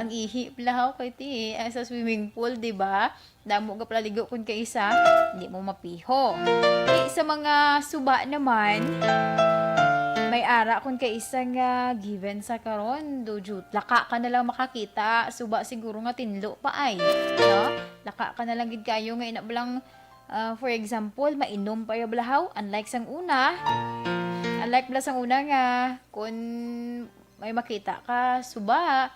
Ang ihi, plahaw, kay ti, eh, sa swimming pool, di ba? Damo ka palaligo kun kaisa, hindi mo mapiho. Di sa mga suba naman, may ara kun kaisa nga given sa karon, do jut-, laka ka na lang makakita, suba siguro nga tinlo pa ay, no? Laka ka na lang gid kayo nga ina bala, ah, for example, mainom pa yung blahaw, unlike sang una, unlike bala sang una nga kun may makita ka, suba,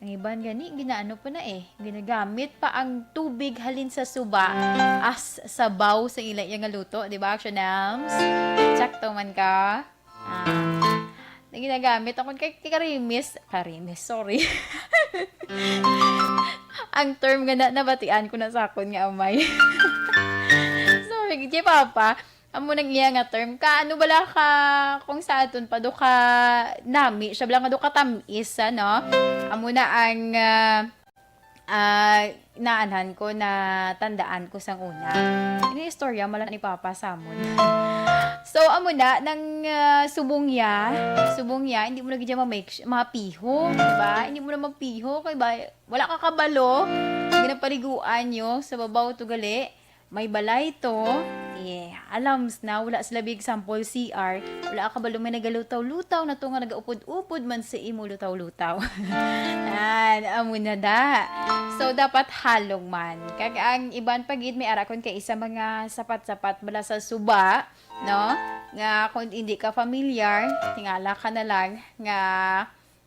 Ang iban gani, ginaano pa na eh. Ginagamit pa ang tubig halin sa suba as sabaw sa ila iya nga luto, di ba, Action Elms? Tsakto man ka. Ah, na ginagamit ako kay, kay karimis, karimis, sorry. Ang term nga na, nabatian ko na sa akon nga amay. Sorry, kay Papa, amo nang iya nga term. Ka, ano bala ka, kung sa aton pa, do ka nami, siya bala nga do ka tamis, ano? Amo na ang, ah, ah, naanhan ko, na tandaan ko sang una. Ini istorya mala ni Papa sa amon. So, amo na, nang, ah, subong ya, subong ya, hindi mo na gid ya ma-make s-, mapiho, di ba? Hindi mo na mapiho, kay ba, wala ka kabalo, ginapaliguan nyo sa babaw to gali, may balay to. Yeah, alams na, wala sila big sample C R. Wala ka kabalo, may nagalutaw-lutaw na to nga nagaupod-upod man sa imo lutaw-lutaw. Yan, amo na da. So, dapat halong man. Kag ang iban pa gid may ara kon kay isa mga sapat-sapat bala sa suba, no? Nga kung hindi ka familiar, tingala ka na lang nga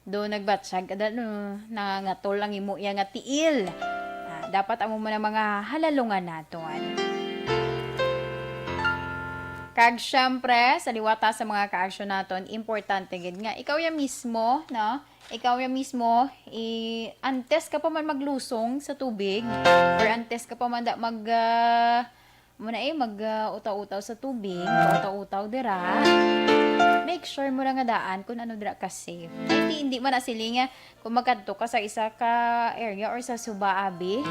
do nagbatsyag ka da, no, nangangatol ang imo iya nga tiil. Ah, dapat amo man ang mga halalungan naton. Kag syempre, sa liwata sa mga kaaksyon naton, importante gid nga ikaw ya mismo, no? Ikaw ya mismo, i-, antes ka pa man maglusong sa tubig, or antes ka pa man da mag, ah, muna eh, mag, ah, utaw-utaw sa tubig, utaw-utaw dira. Make sure mo na nga daan kung ano dira ka safe. Hindi, hindi man na siling nga kung magkadto ka sa isa ka area or sa suba, abi.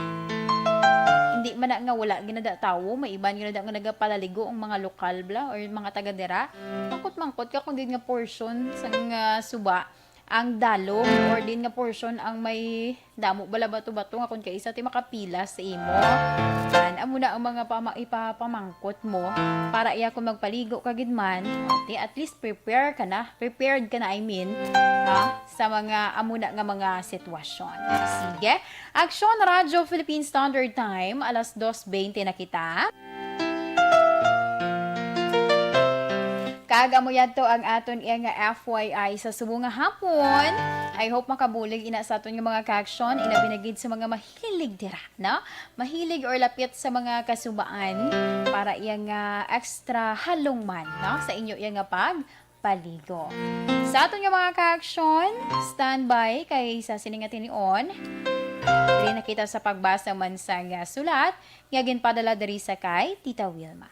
Hindi man na nga wala ginada tawo, may iban ginada nga nagapalaligo ang mga lokal bla or mga taga dira. Mangkot-mangkot ka kung din nga portion sang, ah, suba ang dalom or din nga portion ang may damo bala bato-bato nga kung kaisa ti makapilas sa imo. Yan, amo na ang mga pama-, ipapamangkot mo para iya kung magpaligo ka gid man, ti at least prepare ka na, prepared ka na, I mean, ha, sa mga amo na nga mga sitwasyon. Sige, Aksyon Radyo Philippine Standard Time, alas dos veinte na kita. Kag amo yadto ang aton iya nga F Y I sa subong nga hapon. I hope makabulig ina sa aton nga mga kaaksyon, ilabi na gid sa mga mahilig dira, no? Mahilig or lapit sa mga kasubaan para iya nga extra halong man, no? Sa inyo iya nga pagpaligo. Sa aton nga mga kaaksyon, standby kay sa sini nga tinion. Diri na kita sa pagbasa man sa nga sulat nga ginpadala diri sa kay Tita Wilma.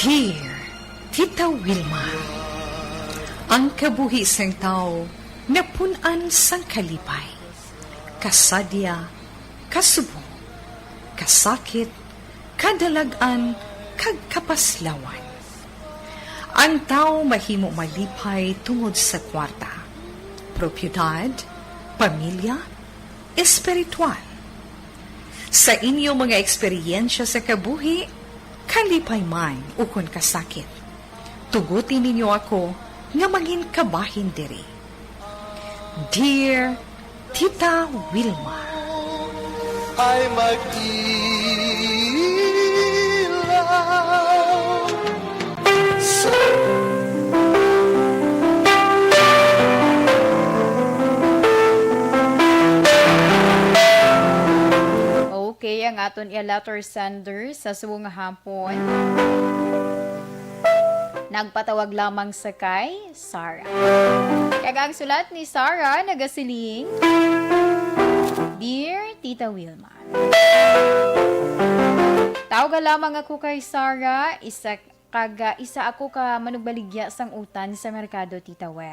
Dear Tita Wilma, ang kabuhi sang tawo napun-an sang kalipay, kasadya, kasubong, kasakit, kadalag-an, kag kapaslawan. Ang tawo mahimo malipay tungod sa kwarta, propiedad, pamilya, espiritual. Sa inyo mga eksperyensya sa kabuhi, kalipay man ukon kasakit, tuguti ninyo ako nga mangin kabahin diri. Dear Tita Wilma. Ay mag-ilaw. Okay, ang aton iya letter sender sa subong nga hapon. Nagpatawag lamang sa kay Sarah. Kag ang sulat ni Sarah nagasiling, Dear Tita Wilma, tawga lamang ako kay Sarah, isa, kag, ah, isa ako ka manugbaligya sang utan sa merkado, Tita We.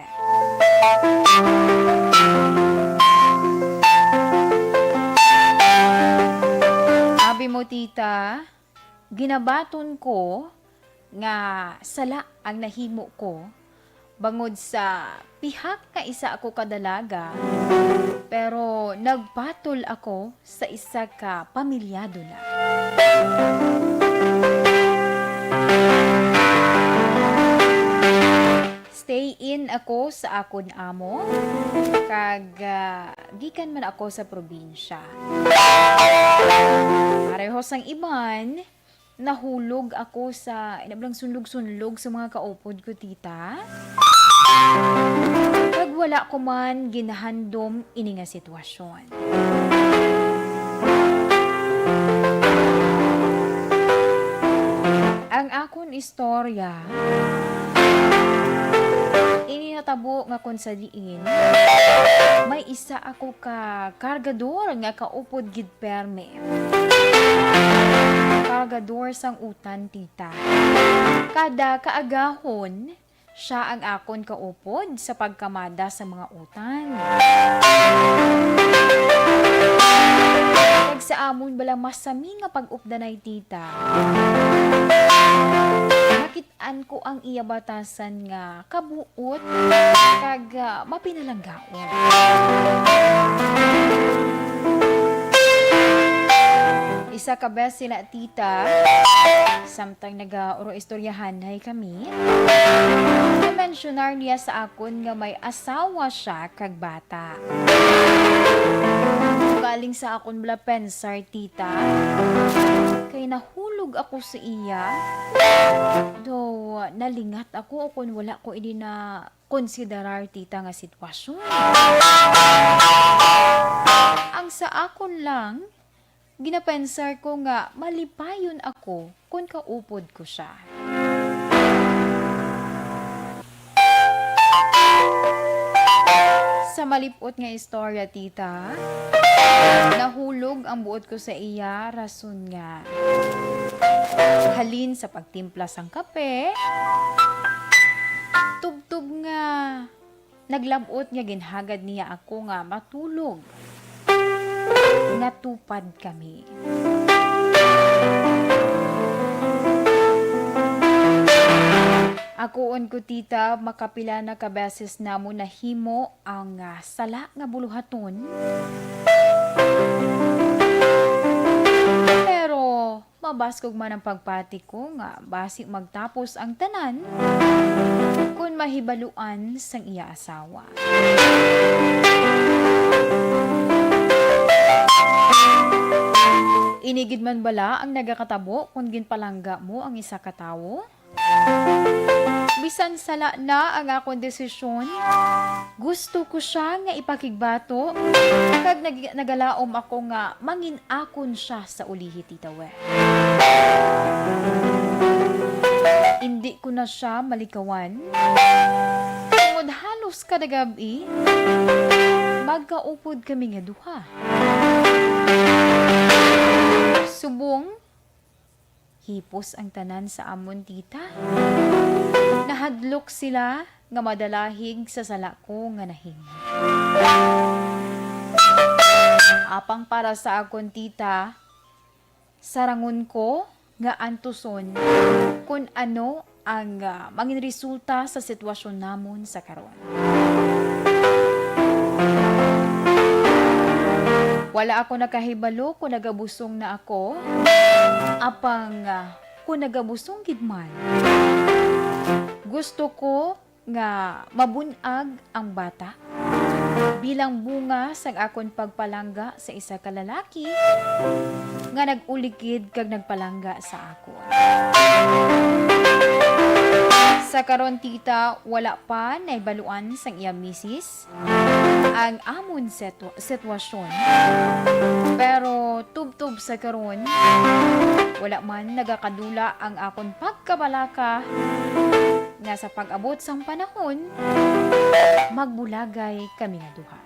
Abi mo, Tita, ginabaton ko nga sala ang nahimo ko, bangod sa pihak nga isa ako ka dalaga, pero nagpatol ako sa isa ka pamilyado na. Stay Diin ako sa akon amo, kag, ah, gikan man ako sa probinsya. Pareho sang iban, nahulog ako sa, ina bala, sunlog-sunlog sa mga kaupod ko, tita. Kag wala ko man ginahandom ini nga sitwasyon. Ang akon istorya, ini natabo nga kung sa diin may isa ako ka kargador nga kaupod gid permi. Kargador sang utan, tita. Kada kaagahon, siya ang akon kaupod sa pagkamada sa mga utan. Kag sa amon bala masami nga pag-updanay, tita, nakit-an ko ang iya batasan nga kabuot kag, ah, mapinalanggaon. Isa ka beses sila, tita, samtang nagauro-istoryahanay kami, na-mensyonar niya sa akon nga may asawa siya kag bata. Galing sa akon bala pensar, tita, kay nahulog ako sa iya. Daw, nalingat ako kung wala ko ini na konsiderar, tita, nga sitwasyon. Ang sa akon lang, ginapensar ko nga malipayon ako kon kaupod ko siya. Sa malip-ot nga istorya, tita, nahulog ang buot ko sa iya, rason nga halin sa pagtimpla sang kape, tubtob nga naglab-ot nga ginhagad niya ako nga matulog. Natupad kami. Akoon ko, tita, makapila na ka beses namon nahimo ang, ah, sala nga buluhaton. Pero mabaskog man ang pagpati ko nga basi magtapos ang tanan kon mahibaluan sang iya asawa. Ini gid man bala ang nagakatabo kon ginpalangga mo ang isa ka tawo? Bisan sala na ang akon desisyon, gusto ko sia nga ipakigbato, kag nag-, nagalaom ako nga mangin-akon sia sa ulihi, Tita We. Indi ko na sia malikawan, tungod halos kada gab-i, magkaupod kami nga duha. Subong hipos ang tanan sa amon, tita. Nahadlok sila nga madalahig sa sala ko nga nahimo. Apang para sa akon, tita, sarangon ko nga antuson kon ano ang, ah, mangin resulta sa sitwasyon namon sa karon. Wala ako nakahibalo kon nagabusong na ako, apang, ah, kon nagabusong gid man. Gusto ko nga mabun-ag ang bata bilang bunga sang akon pagpalangga sa isa ka lalaki nga nag-ulikid kag nagpalangga sa akon. Sa karon, tita, wala pa nahibaluan sang iya misis ang amon setu-, sitwasyon. Pero tubtob sa karon, wala man nagakadula ang akon pagkabalaka nga sa pag-abot sang panahon, magbulagay kami nga duha.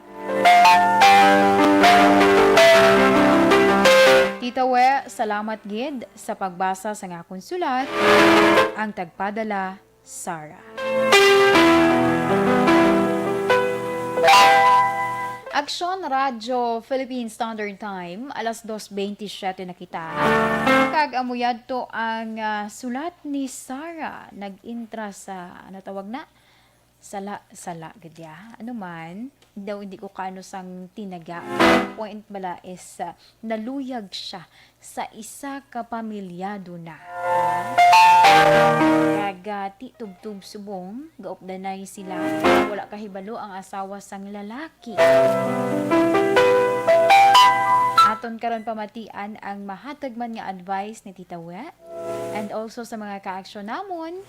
Tita We, salamat gid sa pagbasa sang akon sulat. Ang tagpadala, Sarah. Aksyon Radyo Philippine Standard Time, alas dos bentisiete na kita. Kag amo yadto ang, ah, sulat ni Sarah. Nag-intra sa, ano tawag na? Sala, sala gid ya. Ano man, daw hindi ko kaano sang tinaga. Ang point bala is, ah, naluyag siya sa isa ka pamilyado na. Kag, Ti Tubtub Subong, gaupdanay sila. Wala kahibalo ang asawa sang lalaki. Aton karon pamatian ang mahatag man nga advice ni Tita We. And also sa mga kaaksyon namon,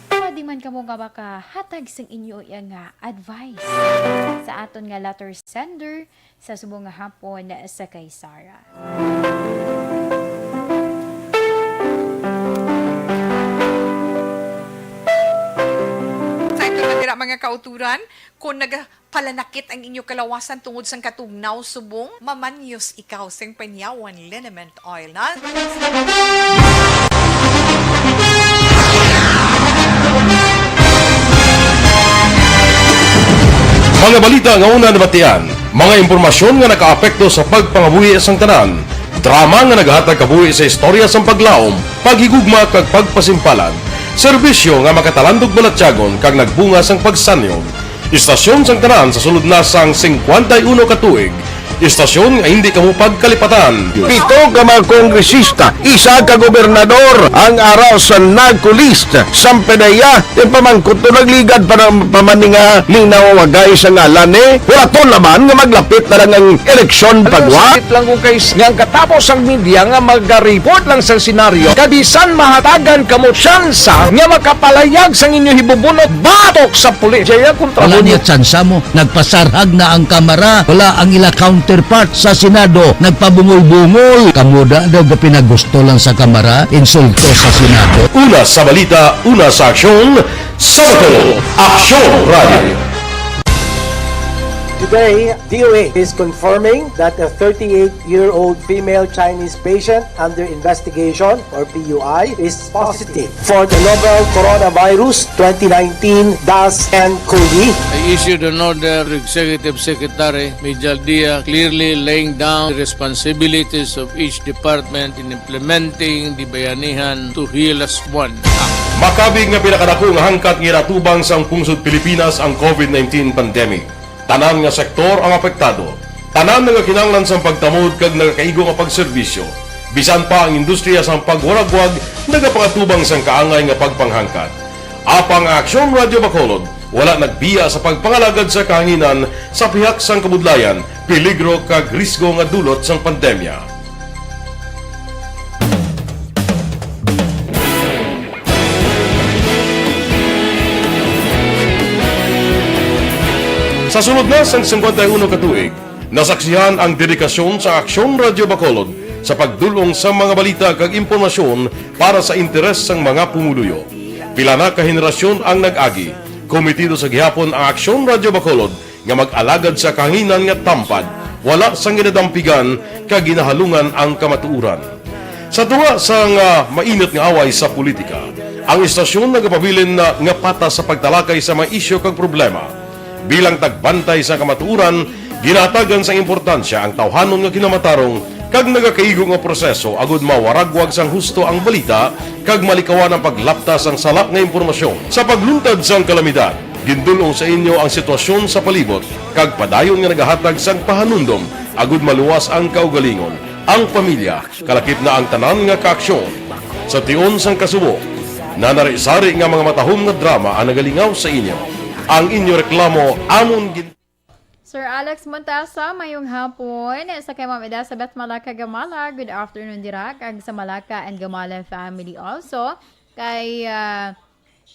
pwede man kamo nga makahatag sang inyo iya nga advice sa aton nga letter sender sa subong nga hapon sa kay Sarah. Sa ito na dira, mga kauturan, kung nagapalanakit ang inyo kalawasan tungod sang katugnaw subong, mamanyos ikaw sing panyawan liniment oil na. Mga balita nga una nabatian, mga impormasyon nga nakaapekto sa pagpangabuhi sang tanan, drama nga nagahatag kabuhi sa istorya sang paglaom, paghigugma kag pagpasimpalan, serbisyo nga makatalandog balatyagon kag nagbunga sang pagsanyog. Istasyon sang tanan sa sulod na sang singkwenta y uno ka tuig, istasyon nga hindi kamo pagkalipatan. Pito ka mga kongresista, isa ka gobernador ang ara sa NAGCO list. Sampedeya, yung pamangkot to nagligad pa ng pamaninga ning nawawagay sa ngalan ni. Wala to naman nga maglapit na lang ang eleksyon pagwa. Sakit lang kung kay nga ang katapos ang media nga magaripot lang sa senaryo, kabisan mahatagan kamo tsansa nga makapalayag sang inyo hibubunot batok sa pulis. Jaya kontra Wala mo niya tsansa mo. Nagpasarhag na ang Kamara. Wala ang ila counterpart sa Senado. Nagpabungol-bungol. Kamo da daw gapinagusto lang sa Kamara. Insulto sa Senado. Una sa balita, una sa aksyon, sa Bacolod, Aksyon Radio. Today, D O H is confirming that a thirty-eight-year-old female Chinese patient under investigation, or P U I, is positive for the novel coronavirus twenty nineteen dash N cov. I issued an order to Executive Secretary Mijal Dia, clearly laying down the responsibilities of each department in implementing the Bayanihan to Heal Us One Act. Makabig nga pinakadako nga hangkat nga ginatubang sang pungsod Pilipinas ang COVID nineteen pandemic. Tanan nga sektor ang apektado. Tanan nagakinahanglan sang pagtamod kag nagakaigo nga pagserbisyo. Bisan pa ang industriya sang pagwaragwag nagapangatubang sang kaangay nga pagpanghangkat. Apang ang Aksyon Radio Bacolod wala nagbiya sa pagpangalagad sa kahanginan sa pihak sang kabudlayan, peligro kag risgo nga dulot sang pandemya. Sa sulod na sang singkwenta y uno ka tuig, nasaksihan ang dedikasyon sa Aksyon Radio Bacolod sa pagdul-ong sa mga balita kag impormasyon para sa interes sang mga pumuluyo. Pila na ka henerasyon ang nag-agi. Komitido sa gihapon ang Aksyon Radio Bacolod nga mag-alagad sa kahanginan nga tampad, wala sang ginadampigan kag ginahalungan ang kamatuoran. Sa tunga sang, ah, mainit nga away sa politika, ang istasyon nagapabilin na nga patas sa pagtalakay sa mga isyu kag problema. Bilang tagbantay sa kamatuoran, ginahatagan sang importansya ang tawhanon nga kinamatarong kag nagakaigo nga proseso agud mawaragwag sang husto ang balita kag malikawan ang paglapta sang sala nga impormasyon. Sa pagluntad sang kalamidad, gindul-ong sa inyo ang sitwasyon sa palibot kag padayon nga nagahatag sang pahanumdom agud maluwas ang kaugalingon, ang pamilya, kalakip na ang tanan nga kaaksyon. Sa tion sang kasubo, nanari-sari nga mga matahom nga drama ang nagalingaw sa inyo. Ang inyo reklamo amon gin- Sir Alex Montesa, mayong hapon. Sa kay Ma'am Elizabeth Malaka Gamala, good afternoon dira. Kag sa Malaka and Gamala family also. Kay, ah,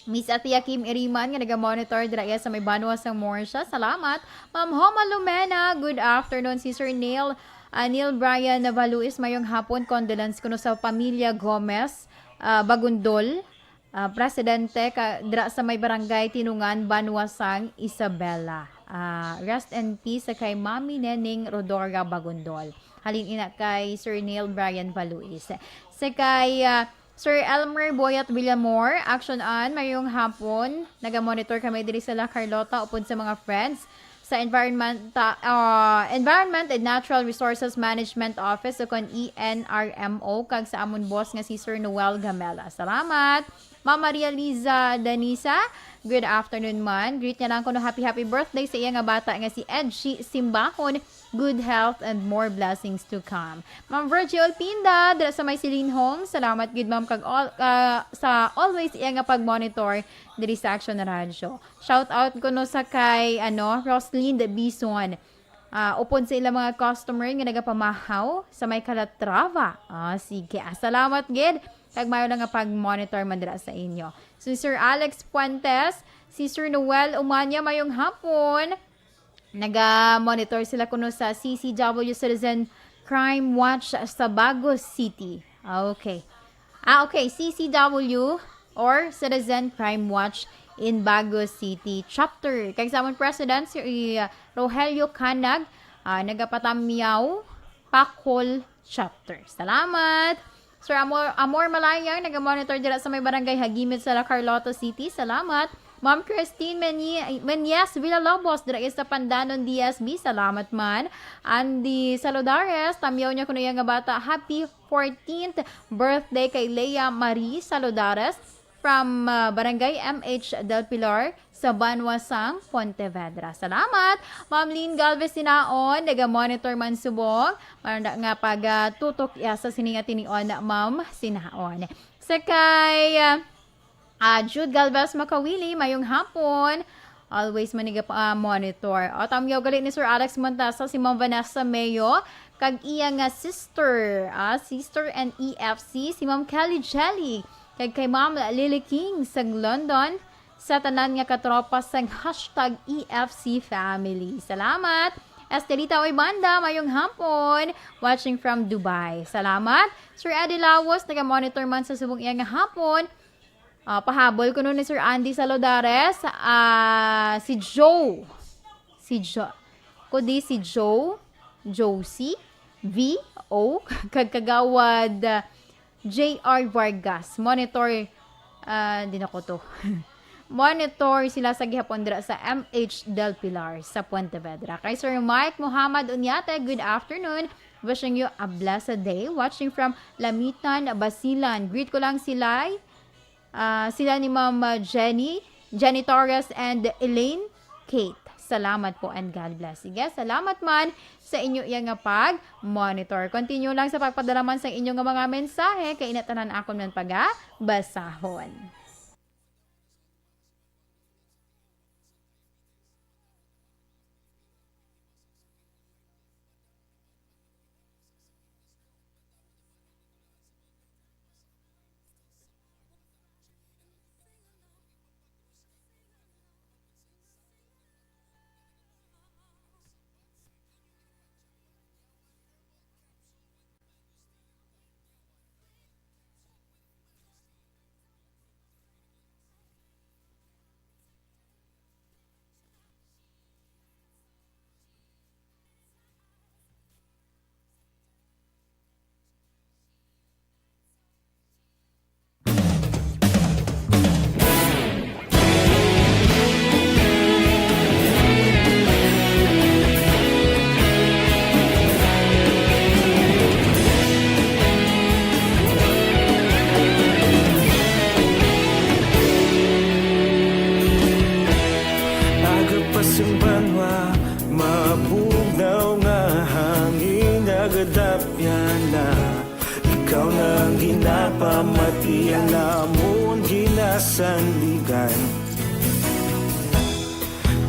Miss Atia Kim Iriman nga naga-monitor dira iya sa may banwa sang Morsha. Salamat. Ma'am Homa Lumena, good afternoon. Si Sir Neil, ah, Neil Brian Navaluis, mayong hapon. Condolence kuno sa pamilya Gomez, ah, Bagundol, ah, presidente ka, dira sa may barangay Tinungan, banwa sang Isabela. Ah, rest in peace sa kay Mami Neneng Rodora Bagundol. Halin ina kay Sir Neil Brian Valuis. Sa kay, ah, Sir Elmer Boyat Villamor, Action An, mayong hapon. Naga-monitor kami diri sa La Carlota upod sa mga friends sa Environment, ah, Environment and Natural Resources Management Office, o kon E N R M O, kag sa amon boss nga si Sir Noel Gamela. Salamat. Ma'am Maria Liza Danisa, good afternoon man. Greet niya lang kuno happy, happy birthday sa iya nga bata nga si Edgy Simbahon. good health and more blessings to come. Ma'am Virgie Olpinda, dira sa may Celine Home, salamat gid, ma'am, kag al-, ah, sa always iya nga pag-monitor diri sa Action Radio. Shout out kuno sa kay, ano, Roslyn de Bison. Ah, upod sa ilang mga customer nga nagapamahaw sa may Calatrava. Ah, sige. Ah, salamat gid. Kag maayo lang nga pag-monitor man dira sa inyo. So, Sir Alex Fuentes, si Sir Noel Umanya, mayong hapon. Naga-monitor sila kuno sa C C W Citizen Crime Watch sa Bago City. Ah, okay. Ah, okay. C C W or Citizen Crime Watch in Bago City Chapter. Kag sa amon president, si, uh, Rogelio Canag, ah, nagapatamyaw, Pakol Chapter. Salamat. Sir Amor, Amor Malayang, naga-monitor dira sa may barangay Hagimit sa La Carlota City. Salamat. Ma'am Christine Meni-, Menyes Villalobos, dira sa Pandanon D S B. Salamat man. Andy Saludares, tamyaw niya kuno iya nga bata. Happy fourteenth birthday kay Leia Marie Saludares from, ah, Barangay M H Del Pilar sa Banwasang, Pontevedra. Salamat. Ma'am Lynn Galvez Sinaon, naga-monitor man subong. Manda nga pag, ah, tutok iya sa sini nga tinion, Ma'am Sinaon. Sa kay, ah, ah, Jude Galvez Makawili, mayong hapon. Always maniga pa, ah, monitor. O, tamyaw gali ni Sir Alex Montasa, si Ma'am Vanessa Mayo, kag iya nga sister, ah, sister and E F C, si Ma'am Kelly Jelly, kag kay Ma'am Lily King sa London, sa tanan nga katropa sang hashtag E F C family. Salamat! Estelita Oy Banda, mayong hapon. Watching from Dubai. Salamat. Sir Eddie Lawos, naga-monitor man sa subong iya nga hapon. Ah, pahabol kuno ni Sir Andy Salodares. Ah, si Joe. Si Jo-, kundi si Joe, Josie, V O, kag Kagawad, ah, J R Vargas. Monitor, ah, di na ko to. Monitor sila sa gihapon dira sa M H Del Pilar sa Pontevedra. Kay Sir Mike Muhammad Unyate, good afternoon. Wishing you a blessed day. Watching from Lamitan, Basilan. Greet ko lang sila, ah, sila ni Ma'am, ah, Jenny, Jenny Torres and Elaine Kate. Salamat po and God bless. Sige, salamat man sa inyo iya nga pag-monitor. Continue lang sa pagpadala man sa inyo nga mga mensahe, kay ina tanan akon man paga basahon. Aga pa sang banwa, mabugnaw nga hangin, nagadapyan na. Ikaw na ang ginapamati, ang amon ginasandigan.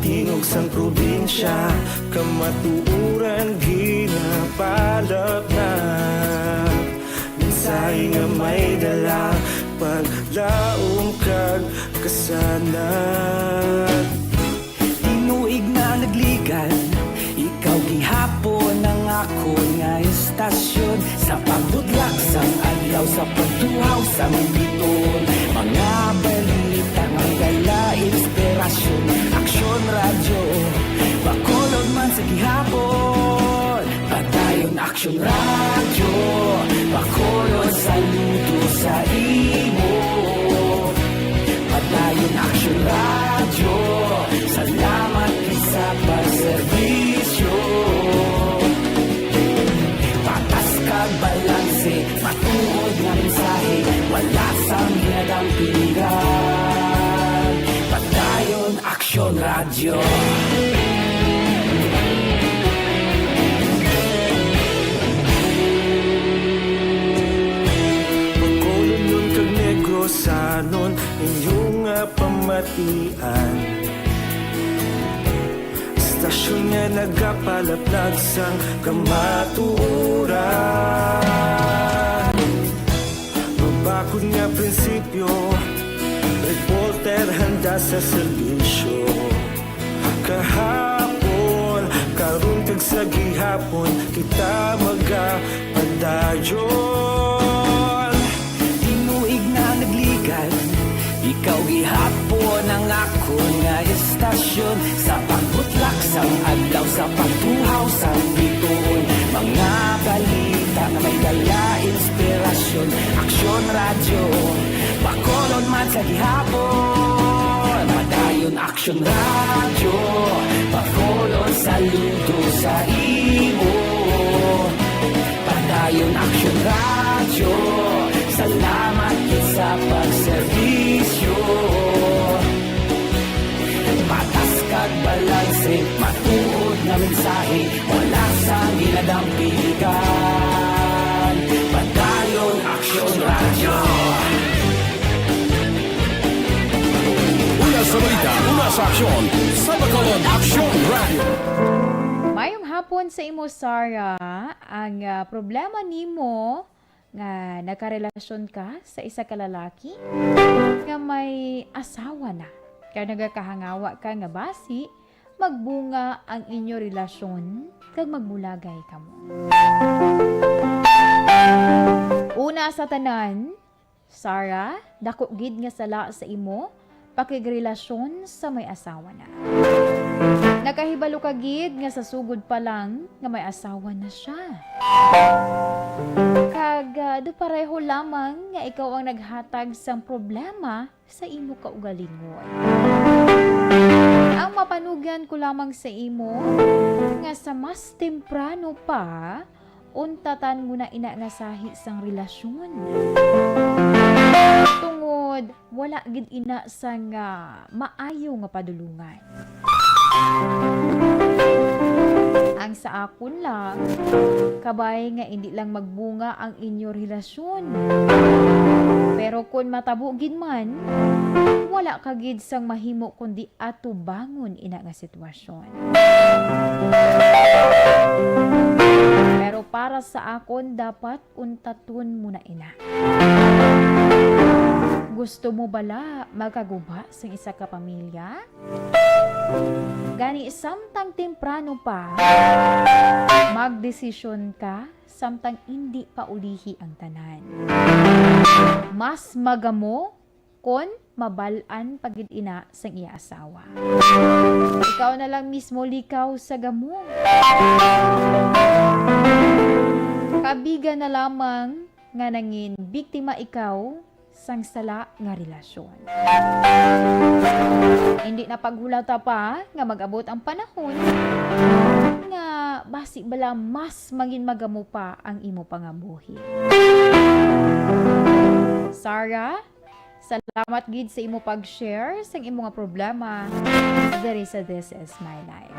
Tingog sang probinsya, kamatuoran ginapalapnap. Mensahe nga may dala, paglaom kag kasanag. Tinuig na nagligad, ikaw gihapon ang akon nga istasyon. Sa pagbudlak sang adlaw, sa pagtuhaw sang biton, mga balita nga dala inspirasyon. Aksyon Radyo, Bacolod man sa gihapon. Padayon Aksyon Radyo, Bacolod, saludo sa imo. Padayon Aksyon Radyo, salamat gid sa pagserbisyo. Patas kag balanse, matuod nga mensahe, wala sang ginadampingan. Padayon Aksyon Radyo. Tanon inyo nga pamatian. Istasyon nga nagapalaplag sang kamatuoran. Mabakod nga prinsipyo, reporter handa sa serbisyo. Kahapon, karon kag sa gihapon, kita magapadayon. Tinuig na nagligan, ikaw gihapon ang akon nga istasyon. Sa pagbutlak sang adlaw, sa pagbuhaw sang bituon, mga balita nga may dala inspirasyon. Aksyon Radyo, Bacolod man sa gihapon. Padayon Aksyon Radyo, Bacolod saludo sa imo. Padayon Aksyon Radyo, salamat gid sa pagserbisyo. Patas kag balanse, matuod nga mensahe, wala sang ginadampigan. Padayon Aksyon Radyo. Una sa balita, una sa aksyon, sa Bacolod Aksyon Radio. Mayong hapon sa imo, Sarah. Ang, ah, problema nimo nga nakarelasyon ka sa isa ka lalaki nga may asawa na, kag nagakahangawa ka nga basi magbunga ang inyo relasyon kag magbulagay kamo. Una sa tanan, Sarah, dako gid nga sala sa imo pakigrelasyon sa may asawa na. Nakahibalo ka gid nga sa sugod pa lang nga may asawa na siya. Kag, ah, do pareho lamang nga ikaw ang naghatag sang problema sa imo kaugalingon. Ang mapanugyan ko lamang sa imo nga sa mas temprano pa, untatan mo na ina nga sahi sang relasyon. Tungod wala gid ina sang, ah, maayo nga padulungan. Ang sa akon lang, kabay nga indi lang magbunga ang inyo relasyon. Pero kun matabo gid man, wala ka gid sang mahimo kundi atubangon ina nga sitwasyon. Pero para sa akon, dapat untaton mo na ina. Gusto mo bala makaguba sang isa ka pamilya? Gani, samtang temprano pa, magdesisyon ka samtang indi pa ulihi ang tanan. Mas magamo kon mabal-an pa gid ina sang iya asawa. Ikaw na lang mismo likaw sa gamo. Kabiga na lamang nga nangin biktima ikaw sang sala nga relasyon. Hindi na paghulata pa nga mag-abot ang panahon nga basi bala mas mangin magamo pa ang imo pangabuhi. Sarah, salamat gid sa imo pag-share sang imo nga problema diri sa This Is My Life.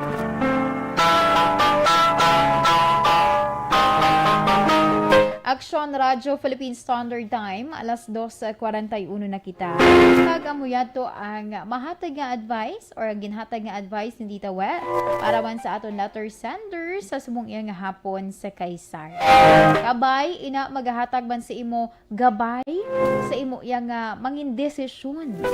Aksyon Radyo Philippine Standard Time, alas dos kwarenta y uno na kita. Kag amo yato ang mahatag nga advice or ang ginhatag nga advice ni Tita We para man sa aton letter sender sa subong iya nga hapon sa kay Sarah. Kabay, ina, magahatag man sa imo gabay sa imo iya nga mangin desisyon.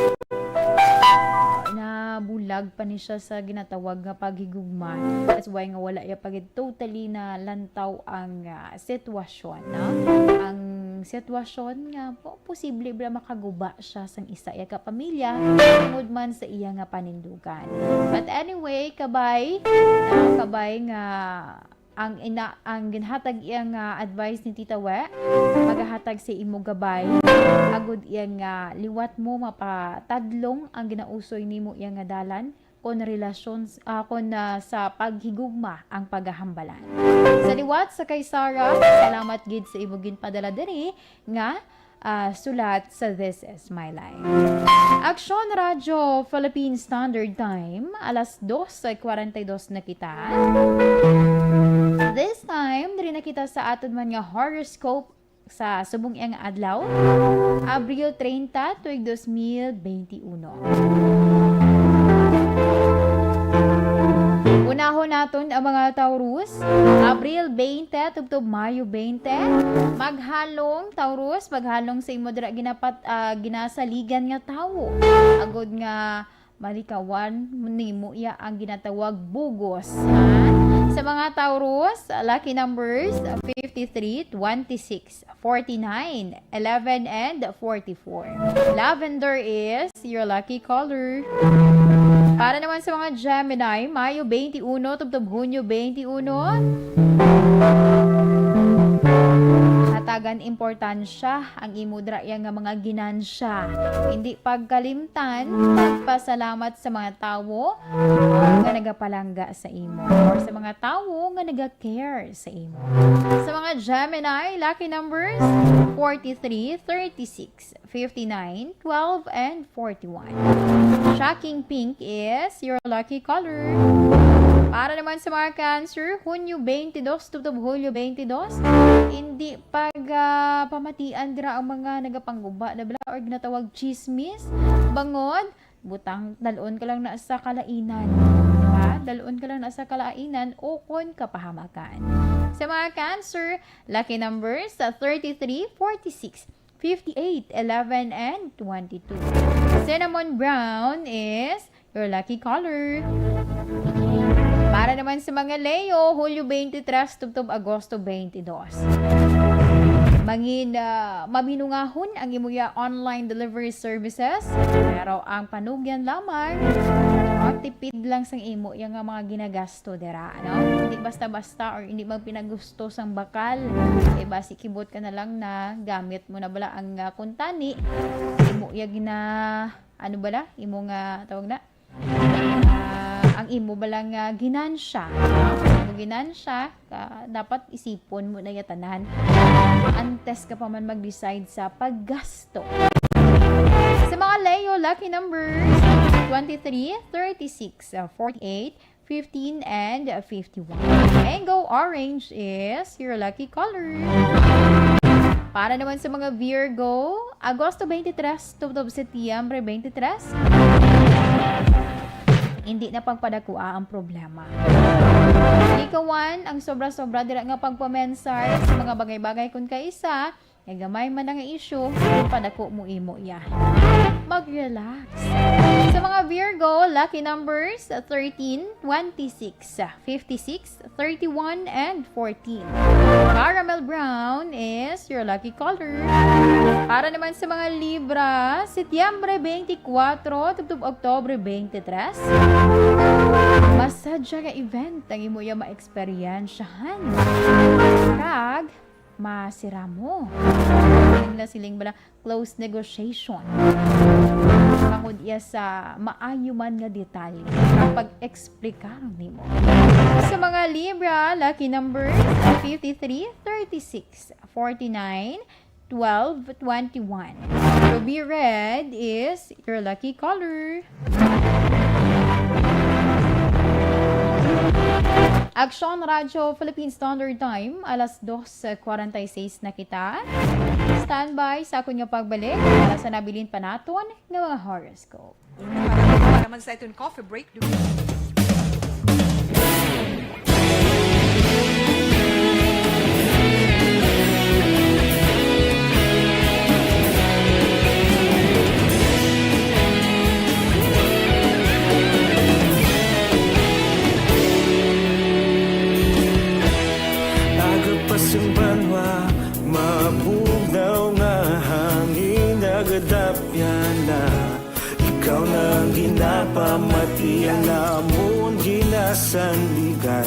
Nabulag pa ni siya sa ginatawag nga paghigugma. That's why nga wala iya pa gid totally na lantaw ang, ah, sitwasyon, no? Ang sitwasyon nga po, posible ba makaguba siya sang isa iya ka pamilya tungod man sa iya nga panindugan. But anyway, kabay, no? Kabay nga ang ina, ang ginhatag iya nga advice ni Tita We, magahatag sa imo gabay, agud iya nga liwat mo mapatadlong ang ginausoy nimo iya nga dalan, kon relasyon, ah, kon, ah, sa paghigugma ang pagahambalan. Sa liwat sa kay Sarah, salamat gid sa imo ginpadala diri nga, ah, sulat sa This Is My Life. Aksyon Radyo Philippine Standard Time, alas dos kwarenta y dos na kita. This time, diri na kita sa aton man nga horoscope sa subong iya nga adlaw, Abril treinta, tuig dos mil benti uno. Unahon naton ang mga Taurus, Abril twenty tubtob Mayo twenty. Maghalong, Taurus, maghalong sa imo dira ginapat-, ah, ginasaligan nga tawo. Agod nga malikawan nimo iya ang ginatawag bugos, ha? Sa mga Taurus, lucky numbers, fifty-three, twenty-six, forty-nine, eleven, and forty-four. Lavender is your lucky color. Para naman sa mga Gemini, Mayo twenty-one tubtob Hunyo twenty-one. Hatagan importansya ang imo dira iya nga mga ginansya. Hindi pagkalimtan, magpasalamat sa mga tawo nga nagapalangga sa imo or sa mga tawo nga naga-care sa imo. Sa mga Gemini, lucky numbers, forty-three, thirty-six, fifty-nine, twelve, and forty-one. Shocking pink is your lucky color. Para naman sa mga Cancer, Hunyo twenty-two tubtob Hulyo twenty-two, hindi pag, ah, pamatian dira ang mga nagapangguba na bala or ginatawag chismis. Bangod, butang, dalon ka lang na sa kalainan. Ha? Dalon ka lang na sa kalainan o kon kapahamakan. Sa mga Cancer, lucky numbers, ah, thirty-three, forty-six, fifty-eight, eleven, and twenty-two. Cinnamon brown is your lucky color. Para naman sa mga Leo, Hulyo twenty-three tubtob Agosto twenty-two. Mangin, ah, mabinungahon ang imo ya online delivery services, pero ang panugyan lamang, ah, tipid lang sang imo ya nga mga ginagasto dira, no? Hindi basta-basta or hindi magpinagusto sang bakal. Kay basi kibot ka na lang na gamit mo na bala ang, ah, kuntani. Imo ya gina-, ano bala? Imo nga, tawag na? Ah, ang imo bala nga ginansya, no? Imo ginansya, ka, dapat isipon mo na ya tanan antes ka pa man mag-decide sa paggasto. Sa mga Leo, lucky numbers, twenty-three, thirty-six, uh, forty-eight, fifteen, and fifty-one. Mango orange is your lucky color. Para naman sa mga Virgo, Agosto twenty-three tubtob Setyembre twenty-three, hindi na pagpadakua ang problema. Likawan ang sobra-sobra dira nga pagpamensar sa mga bagay-bagay kun kaisa, nga gamay man ang issue, padako mo imo iya. Mag-relax. Sa mga Virgo, lucky numbers, thirteen, twenty-six, fifty-six, thirty-one, and fourteen. Caramel brown is your lucky color. Para naman sa mga Libra, Setyembre twenty-four tubtob Oktubre twenty-three, masadya nga event ang imo iya maeksperiensyahan. Kag masira mo. Siling na siling bala, close negotiation. Bangod iya sa maayo man nga detalye ang pag-explicar nimo. Sa mga Libra, lucky numbers, fifty-three, thirty-six, forty-nine, twelve, twenty-one. Ruby red is your lucky color. Aksyon Radyo Philippine Standard Time, alas dos kwarenta y seis na kita. Standby sa akon nga pagbalik para sa nabilin pa naton nga mga horoscope. Para man sa iton coffee break, du- Aga pa sang banwa, mabugnaw nga hangin, nagadapyan na. Ikaw na ang ginapamatian, amon ginasandigan.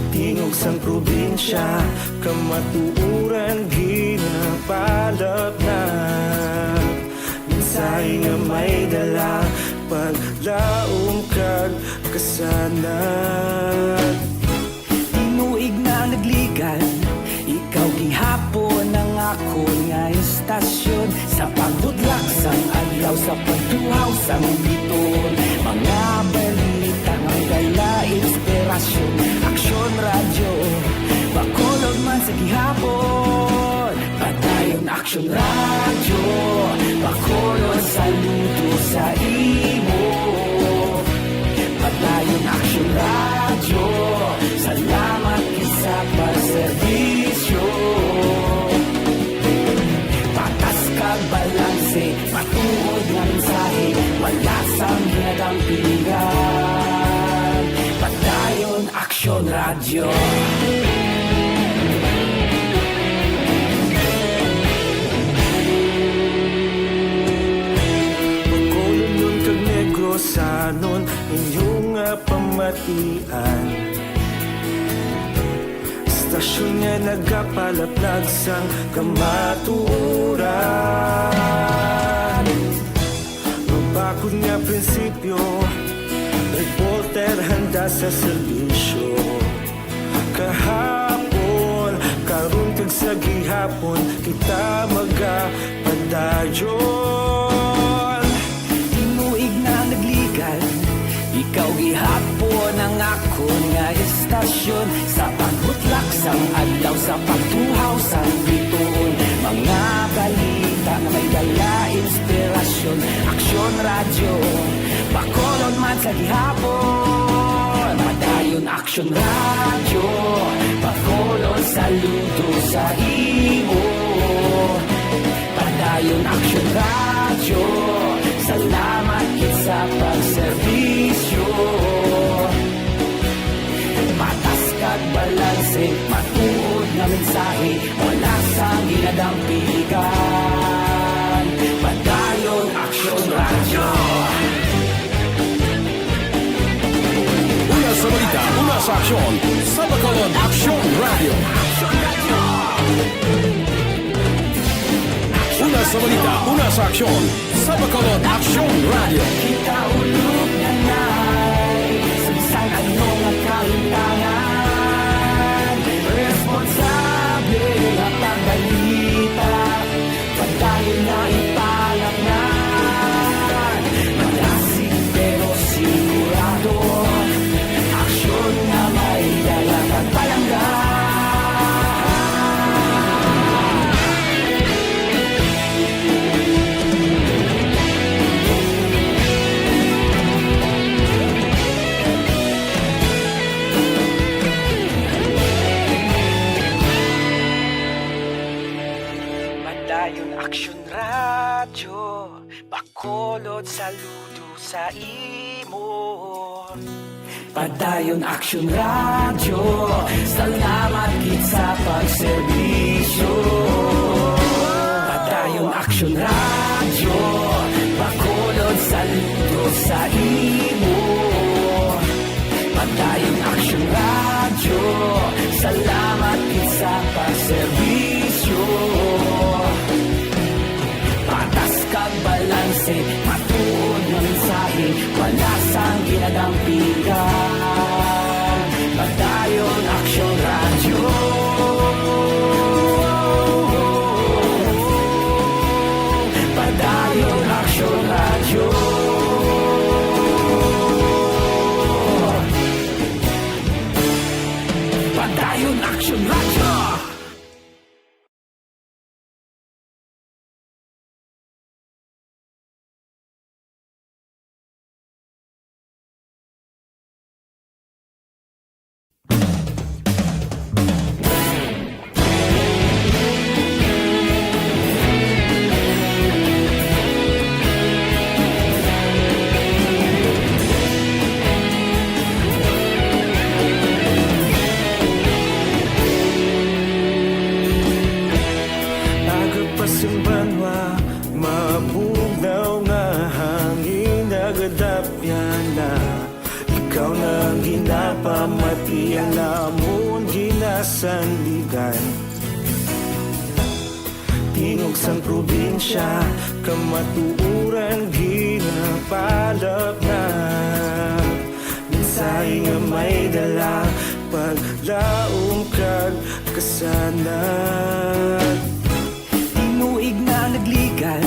Tingog sang probinsya, kamatuoran ginapalapnap. Mensahe nga may dala, paglaom kag kasanag. Tinuig na nagligan, ikaw gihapon ang akon nga istasyon. Sa pagbutlak sang adlaw, sa pagtuhaw sang biton, mga balita nga dala inspirasyon. Aksyon Radyo, Bacolod man sa gihapon. Aksyon Radyo, Bacolod, saludo sa imo. Padayon Aksyon Radyo, salamat gid sa pagserbisyo. Patas kag balanse, matuod nga mensahe, wala sang ginadampingan. Padayon Aksyon Radyo. Bacolodnon kag Negrosanon, inyo nga pamatian. Istasyon nga nagapalaplag sang kamatuoran. Mabakod nga prinsipyo, reporter handa sa serbisyo. Kahapon, karon kag sa gihapon, kita magapadayon. Tinuig na nagligan, ikaw gihapon ang akon nga istasyon. Sa pagbutlak sang adlaw, sa pagtuhaw sang bituon, mga balita nga may dala inspirasyon. Aksyon Radyo, Bacolod man sa gihapon. Padayon Aksyon Radyo, Bacolod, saludo sa imo. Padayon Aksyon Radyo, salamat gid sa pagserbisyo. Patas kag balanse, matuod nga mensahe, wala sang ginadampigan. Padayon Aksyon Radyo. Una sa balita, una sa aksyon, sa Bacolod Aksyon Radyo. Una sa balita, una sa aksyon, sa Bacolod Aksyon Radyo. Kita ulog na nay, sa bisan ano nga kalimtangan, responsable nga pagbalita, padayon na ipalapnan. Malasig pero sigurado, aksyon nga may dala kag palangga. Padayon Aksyon Radyo, Bacolod, saludo sa imo. Padayon Aksyon Radyo, salamat gid sa pagserbisyo. Padayon Aksyon Radyo, Bacolod, saludo sa imo. Padayon Aksyon Radyo, salamat gid sa pagserbisyo. Patas kag balanse, matuod nga mensahe, wala sang ginadampigan. Padayon Aksyon Radyo. Padayon Aksyon Radyo. Padayon Aksyon Radyo. Aga pa sing banwa, mabugnaw nga hangin nagadapyan na. Ikaw na ang ginapamatian, amon ginasandigan. Tingog sang probinsya, kamatuoran ginapalapnag. Mensahe nga may dala, paglaom kag kasanag. Tinuig na nagligan,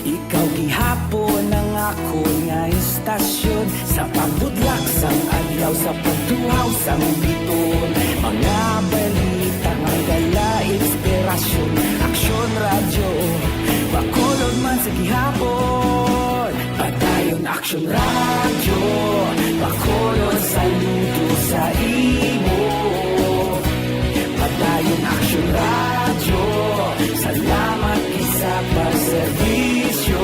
ikaw gihapon ang akon nga istasyon. Sa pagbudlak sang adlaw, sa pagtuhaw sang bituon, mga balita nga dala inspirasyon. Aksyon Radyo, Bacolod man sa gihapon. Padayon Aksyon Radyo, Bacolod saludo sa imo. Padayon Aksyon Radyo, salamat gid sa pagserbisyo.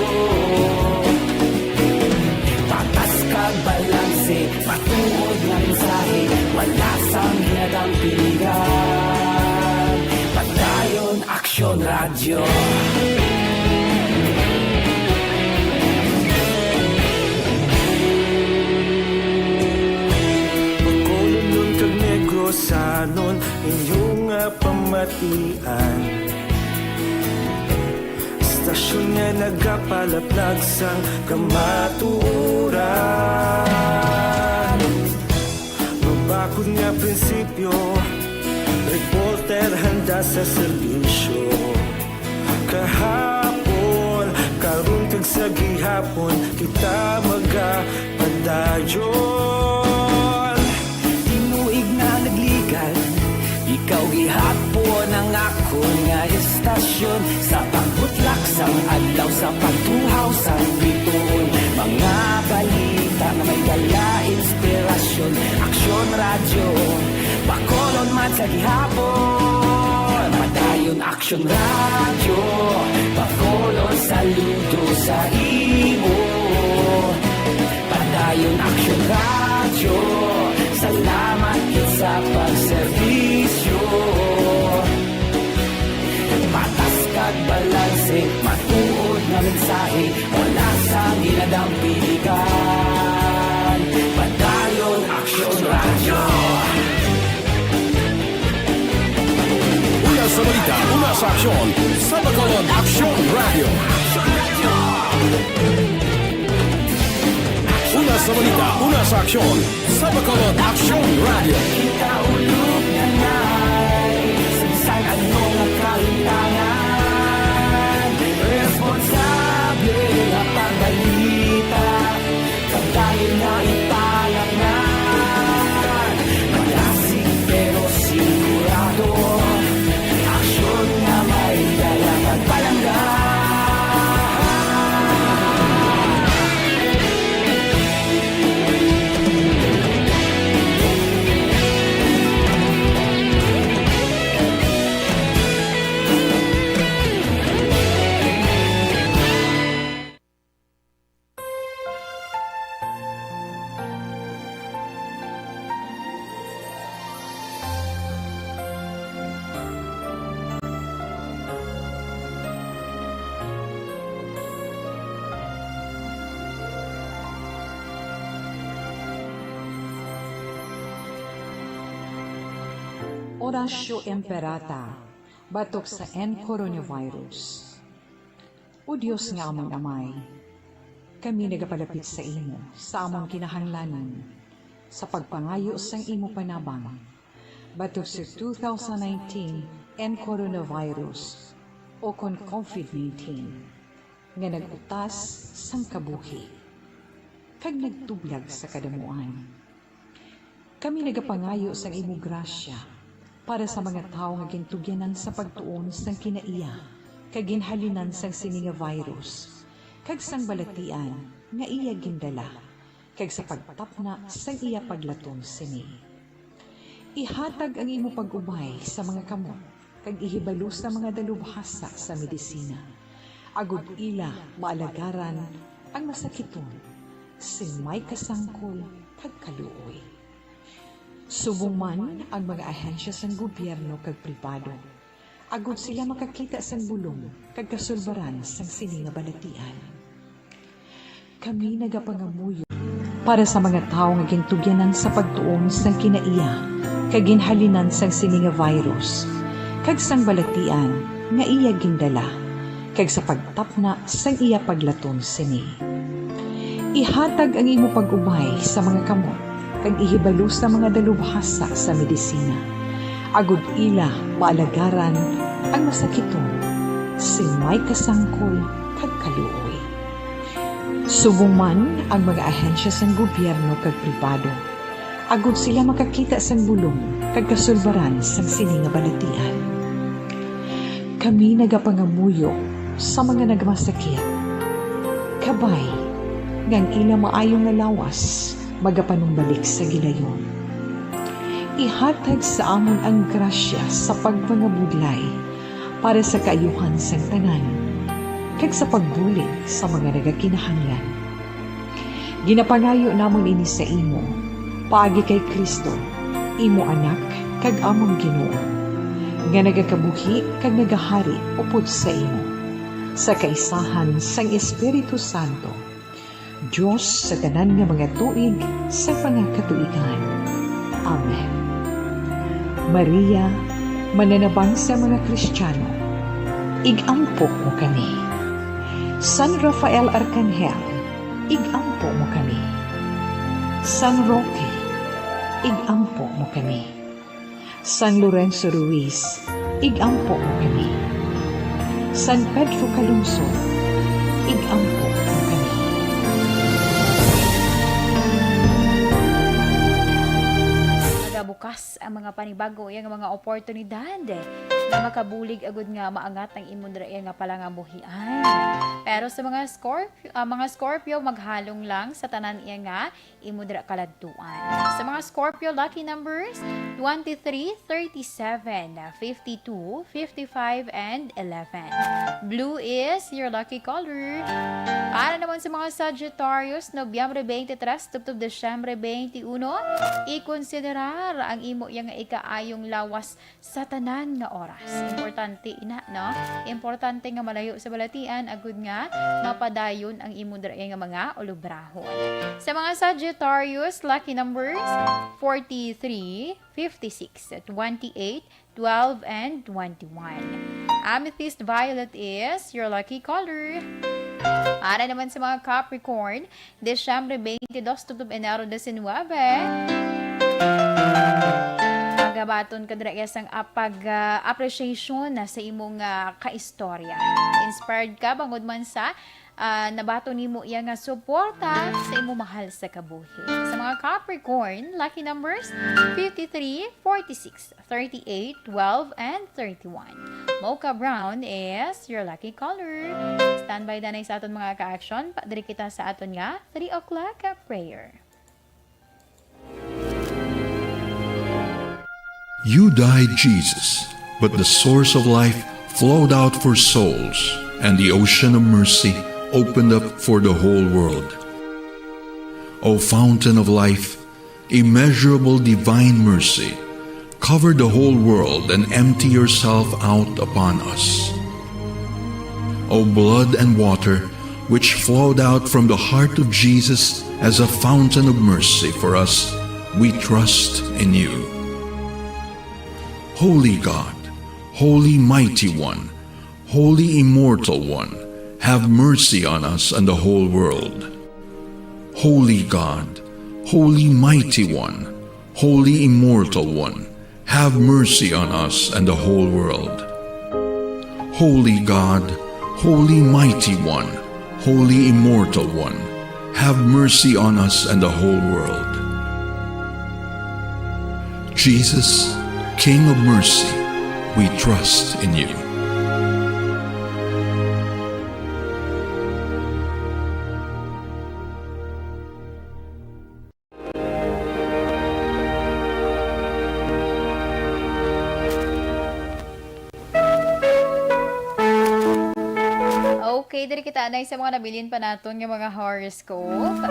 Patas kag balanse, matuod nga mensahe, wala sang ginadampingan. Padayon Aksyon Radyo. Bacolodnon kag Negrosanon, inyo nga pamatian. Istasyon nga nagapalaplag sang kamatuoran. Mabakod nga prinsipyo, reporter handa sa serbisyo. Kahapon, karon kag sa gihapon, kita magapadayon. Tinuig nga nagligan, ikaw gihapon ang akon nga istasyon. Sa pagbutlak sang adlaw, sa pagtuhaw sang bituon, mga balita nga may dala inspirasyon. Aksyon Radyo, Bacolod man sa gihapon. Padayon Aksyon Radyo, Bacolod saludo sa imo. Padayon Aksyon Radyo, salamat gid sa pagserbisyo. Patas kag balanse, matuod nga mensahe, wala sang ginadampingan. Padayon Aksyon Radyo. Una sa balita, una sa aksyon, sa Bacolod Aksyon Radyo. Una sa balita, una sa aksyon, sa Bacolod Aksyon Radyo. Kita ulog na nay, sa bisan ano nga kahintangan, responsable nga pagbalita. Pagdayon nga ipalangan, malasig pero sigurado. Aksyon nga may dala kag palangga. Oratio Imperata, batok sa N coronavirus. O Dios nga amon Amay, kami nagapalapit sa imo sa amon kinahanglanon sa pagpangayo sang imo panabang batok sa two thousand nineteen N coronavirus, o kon COVID nineteen, nga nag-utas sang kabuhi kag nagtublag sa kadamuan. Kami nagapangayo sang imo grasya para sa mga tawo nga gintugyanan sa pagtuon sang kinaiya kag ginhalinan sang sini nga virus, kag sang balatian nga iya gindala, kag sa pagtapna sang iya paglaton sini. Ihatag ang imo pag-ubay sa mga kamot, kag ihibalo sa mga dalubhasa sa medisina, agod ila maalagaran ang masakiton sing may kasangkol kag kaluoy. Subong man ang mga ahensya sang gobyerno kag pribado, agod sila makakita sang bulong kag kasulbaran sang sini nga balatian. Kami nagapangamuyo para sa mga tawo nga gintugyanan sa pagtuon sang kinaiya kag ginhalinan sang sini nga virus, kag sang balatian nga iya gindala, kag sa pagtapna sang iya paglaton sini. Ihatag ang imo pag-ubay sa mga kamot, kag ihibalo sa mga dalubhasa sa medisina, agod ila maalagaran ang masakiton sing may kasangkol kag kaluoy. Subong man ang mga ahensya sang gobyerno kag pribado, agod sila makakita sang bulong kag kasulbaran sang sini nga balatian. Kami nagapangamuyo sa mga nagmasakit, kabay nga ang ila maayo nga lawas magapanumbalik sa gilayon. Ihatag sa amon ang grasya sa pagpangabudlay para sa kaayuhan sang tanan, kag sa pagbulig sa mga nagakinahanglan. Ginapangayo namon ini sa imo, paagi kay Cristo, imo Anak kag amon Ginoo, nga nagakabuhi kag nagahari upod sa imo, sa kaisahan sang Espiritu Santo, Dios sa tanan nga mga tuig sa mga katuigan. Amen. Maria, mananabang sa mga Kristiyano, ig-ampo mo kami. San Rafael Arcangel, ig-ampo mo kami. San Roque, ig-ampo mo kami. San Lorenzo Ruiz, ig-ampo mo kami. San Pedro Calungsod, ig-ampo mo kami. Nagabukas ang mga panibago nga mga oportunidad nga makabulig agud nga maangat ang imo dira nga palangabuhian. Pero sa mga Scorpio, ah, mga Scorpio, maghalong lang sa tanan iya nga imo dira kaladtuan. Sa mga Scorpio lucky numbers, twenty-three, thirty-seven, fifty-two, fifty-five, and eleven. Blue is your lucky color. Para naman sa mga Sagittarius, Nobyembre twenty-three tubtob Disyembre twenty-one, ikonsiderar ang imo yang ikaayong lawas sa tanan nga oras. Importante ina, no? Importante nga malayo sa balatian agud nga mapadayon ang imo dira nga mga ulubrahon. Sa mga Sagittarius, lucky numbers forty-three, fifty-six, twenty-eight, twelve, and twenty-one. Amethyst violet is your lucky color. Para naman sa mga Capricorn, Disyembre twenty-two tubtob Enero diecinuebe, magabaton ka dira iya sang apag, ah, appreciation na sa imong, ah, kaistorya. Inspired ka bangod man sa, ah, nabaton nimo iya nga suporta sa imong mahal sa kabuhi. Sa mga Capricorn, lucky numbers fifty-three, forty-six, thirty-eight, twelve, and thirty-one. Mocha brown is your lucky color. Standby danay sa aton mga ka-action. Pa-, diri kita sa aton nga three o'clock prayer. You died, Jesus, but the source of life flowed out for souls, and the ocean of mercy opened up for the whole world. O fountain of life, immeasurable divine mercy, cover the whole world and empty yourself out upon us. O blood and water, which flowed out from the heart of Jesus as a fountain of mercy for us, we trust in you. Holy God, Holy Mighty One, Holy Immortal One, have mercy on us and the whole world. Holy God, Holy Mighty One, Holy Immortal One, have mercy on us and the whole world. Holy God, Holy Mighty One, Holy Immortal One, have mercy on us and the whole world. Jesus, King of mercy, we trust in you. Okay, diri kita anay sa mga nabilin pa naton nga mga horoscope.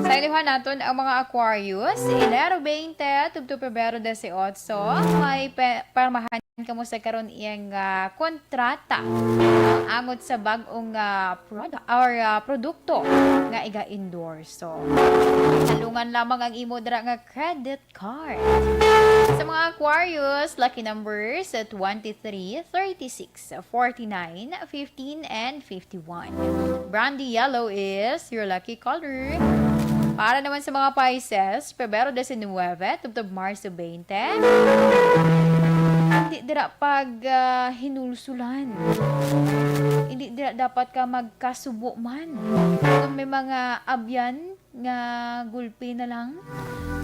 Sa iluhan naton ang mga Aquarius, Enero twenty, tubtob Pebrero dieciocho, may pe-, permahan kamo sa karon iyang, ah, kontrata angot sa bag-ong, ah, product or, ah, produkto nga iga-endorse. So, halungan lamang ang imo dira nga credit card. Sa mga Aquarius, lucky numbers, twenty-three, thirty-six, forty-nine, fifteen, and fifty-one. Brandy yellow is your lucky color. Para naman sa mga Pisces, Pebrero diecinuebe, tubtob Marso twenty. Hindi dira pag, ah, hinulsulan. Hindi dira dapat ka magkasubo man. Kung may mga abyan, nga gulpi na lang.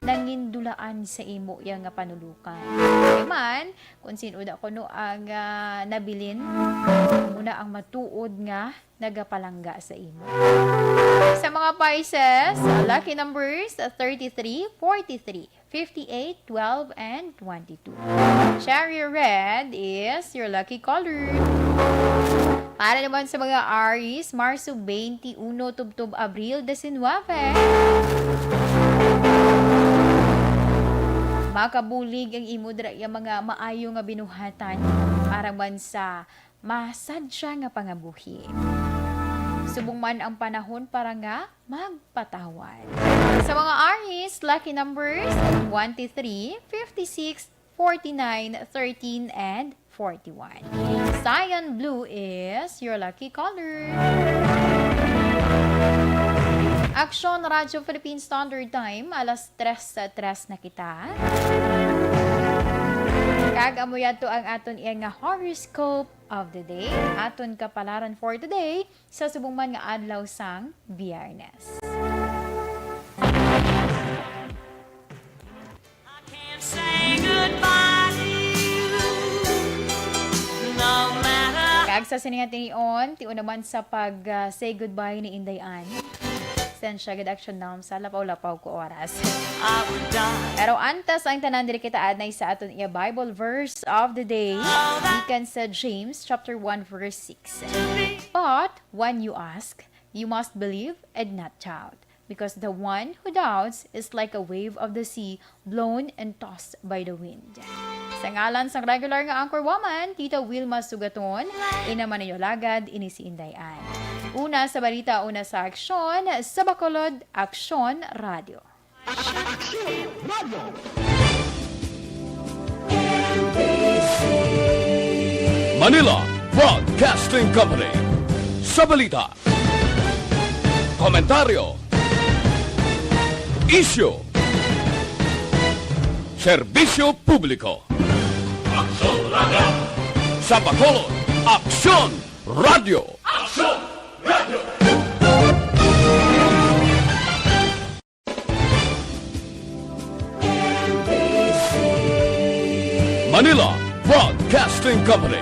nangindulaan sa imo iya nga panulukan. Kay man, kung sin-o da kuno ang, ah, nabilin, amo na ang matuod nga nagapalangga sa imo. Sa mga Pisces, lucky numbers, thirty-three, forty-three, fifty-eight, twelve, and twenty-two. Cherry red is your lucky color. Para naman sa mga Aries, Marso twenty-one tubtob Abril diecinuebe. Makabulig ang imo dira iya mga maayo nga binuhatan para man sa masadya nga pangabuhi. Subong man ang panahon para nga magpatawad. Sa mga Aries, lucky numbers, twenty-three, fifty-six, forty-nine, thirteen, and forty-one. Cyan blue is your lucky color. Aksyon Radyo Philippine Standard Time, alas tres sa tres na kita. Kag amo yadto ang aton iya nga horoscope of the day. Aton kapalaran for today sa subong man nga adlaw sang Biyernes. I can't say goodbye to you, no matter. Kag sa sini nga tinion, tion naman sa pag, ah, say goodbye ni Inday Ann. Sensya gid action nam sa lapaw-lapaw ko oras. I would die. Pero antes ang tanan, diri kita adnay sa aton iya Bible verse of the day. Gikan sa James chapter one verse six. But when you ask, you must believe and not doubt. Because the one who doubts is like a wave of the sea blown and tossed by the wind. Sa ngalan sang regular nga anchor woman, Tita Wilma Sugaton, ina man ninyo lagad, ini si Inday Ann. Una sa balita, una sa aksyon, sa Bacolod, Aksyon Radio. Manila Broadcasting Company. Sa balita, komentaryo, isyu, serbisyo publiko. Aksyon Radio. Sa Bacolod, Aksyon Radio. Aksyon Radio. Manila Broadcasting Company.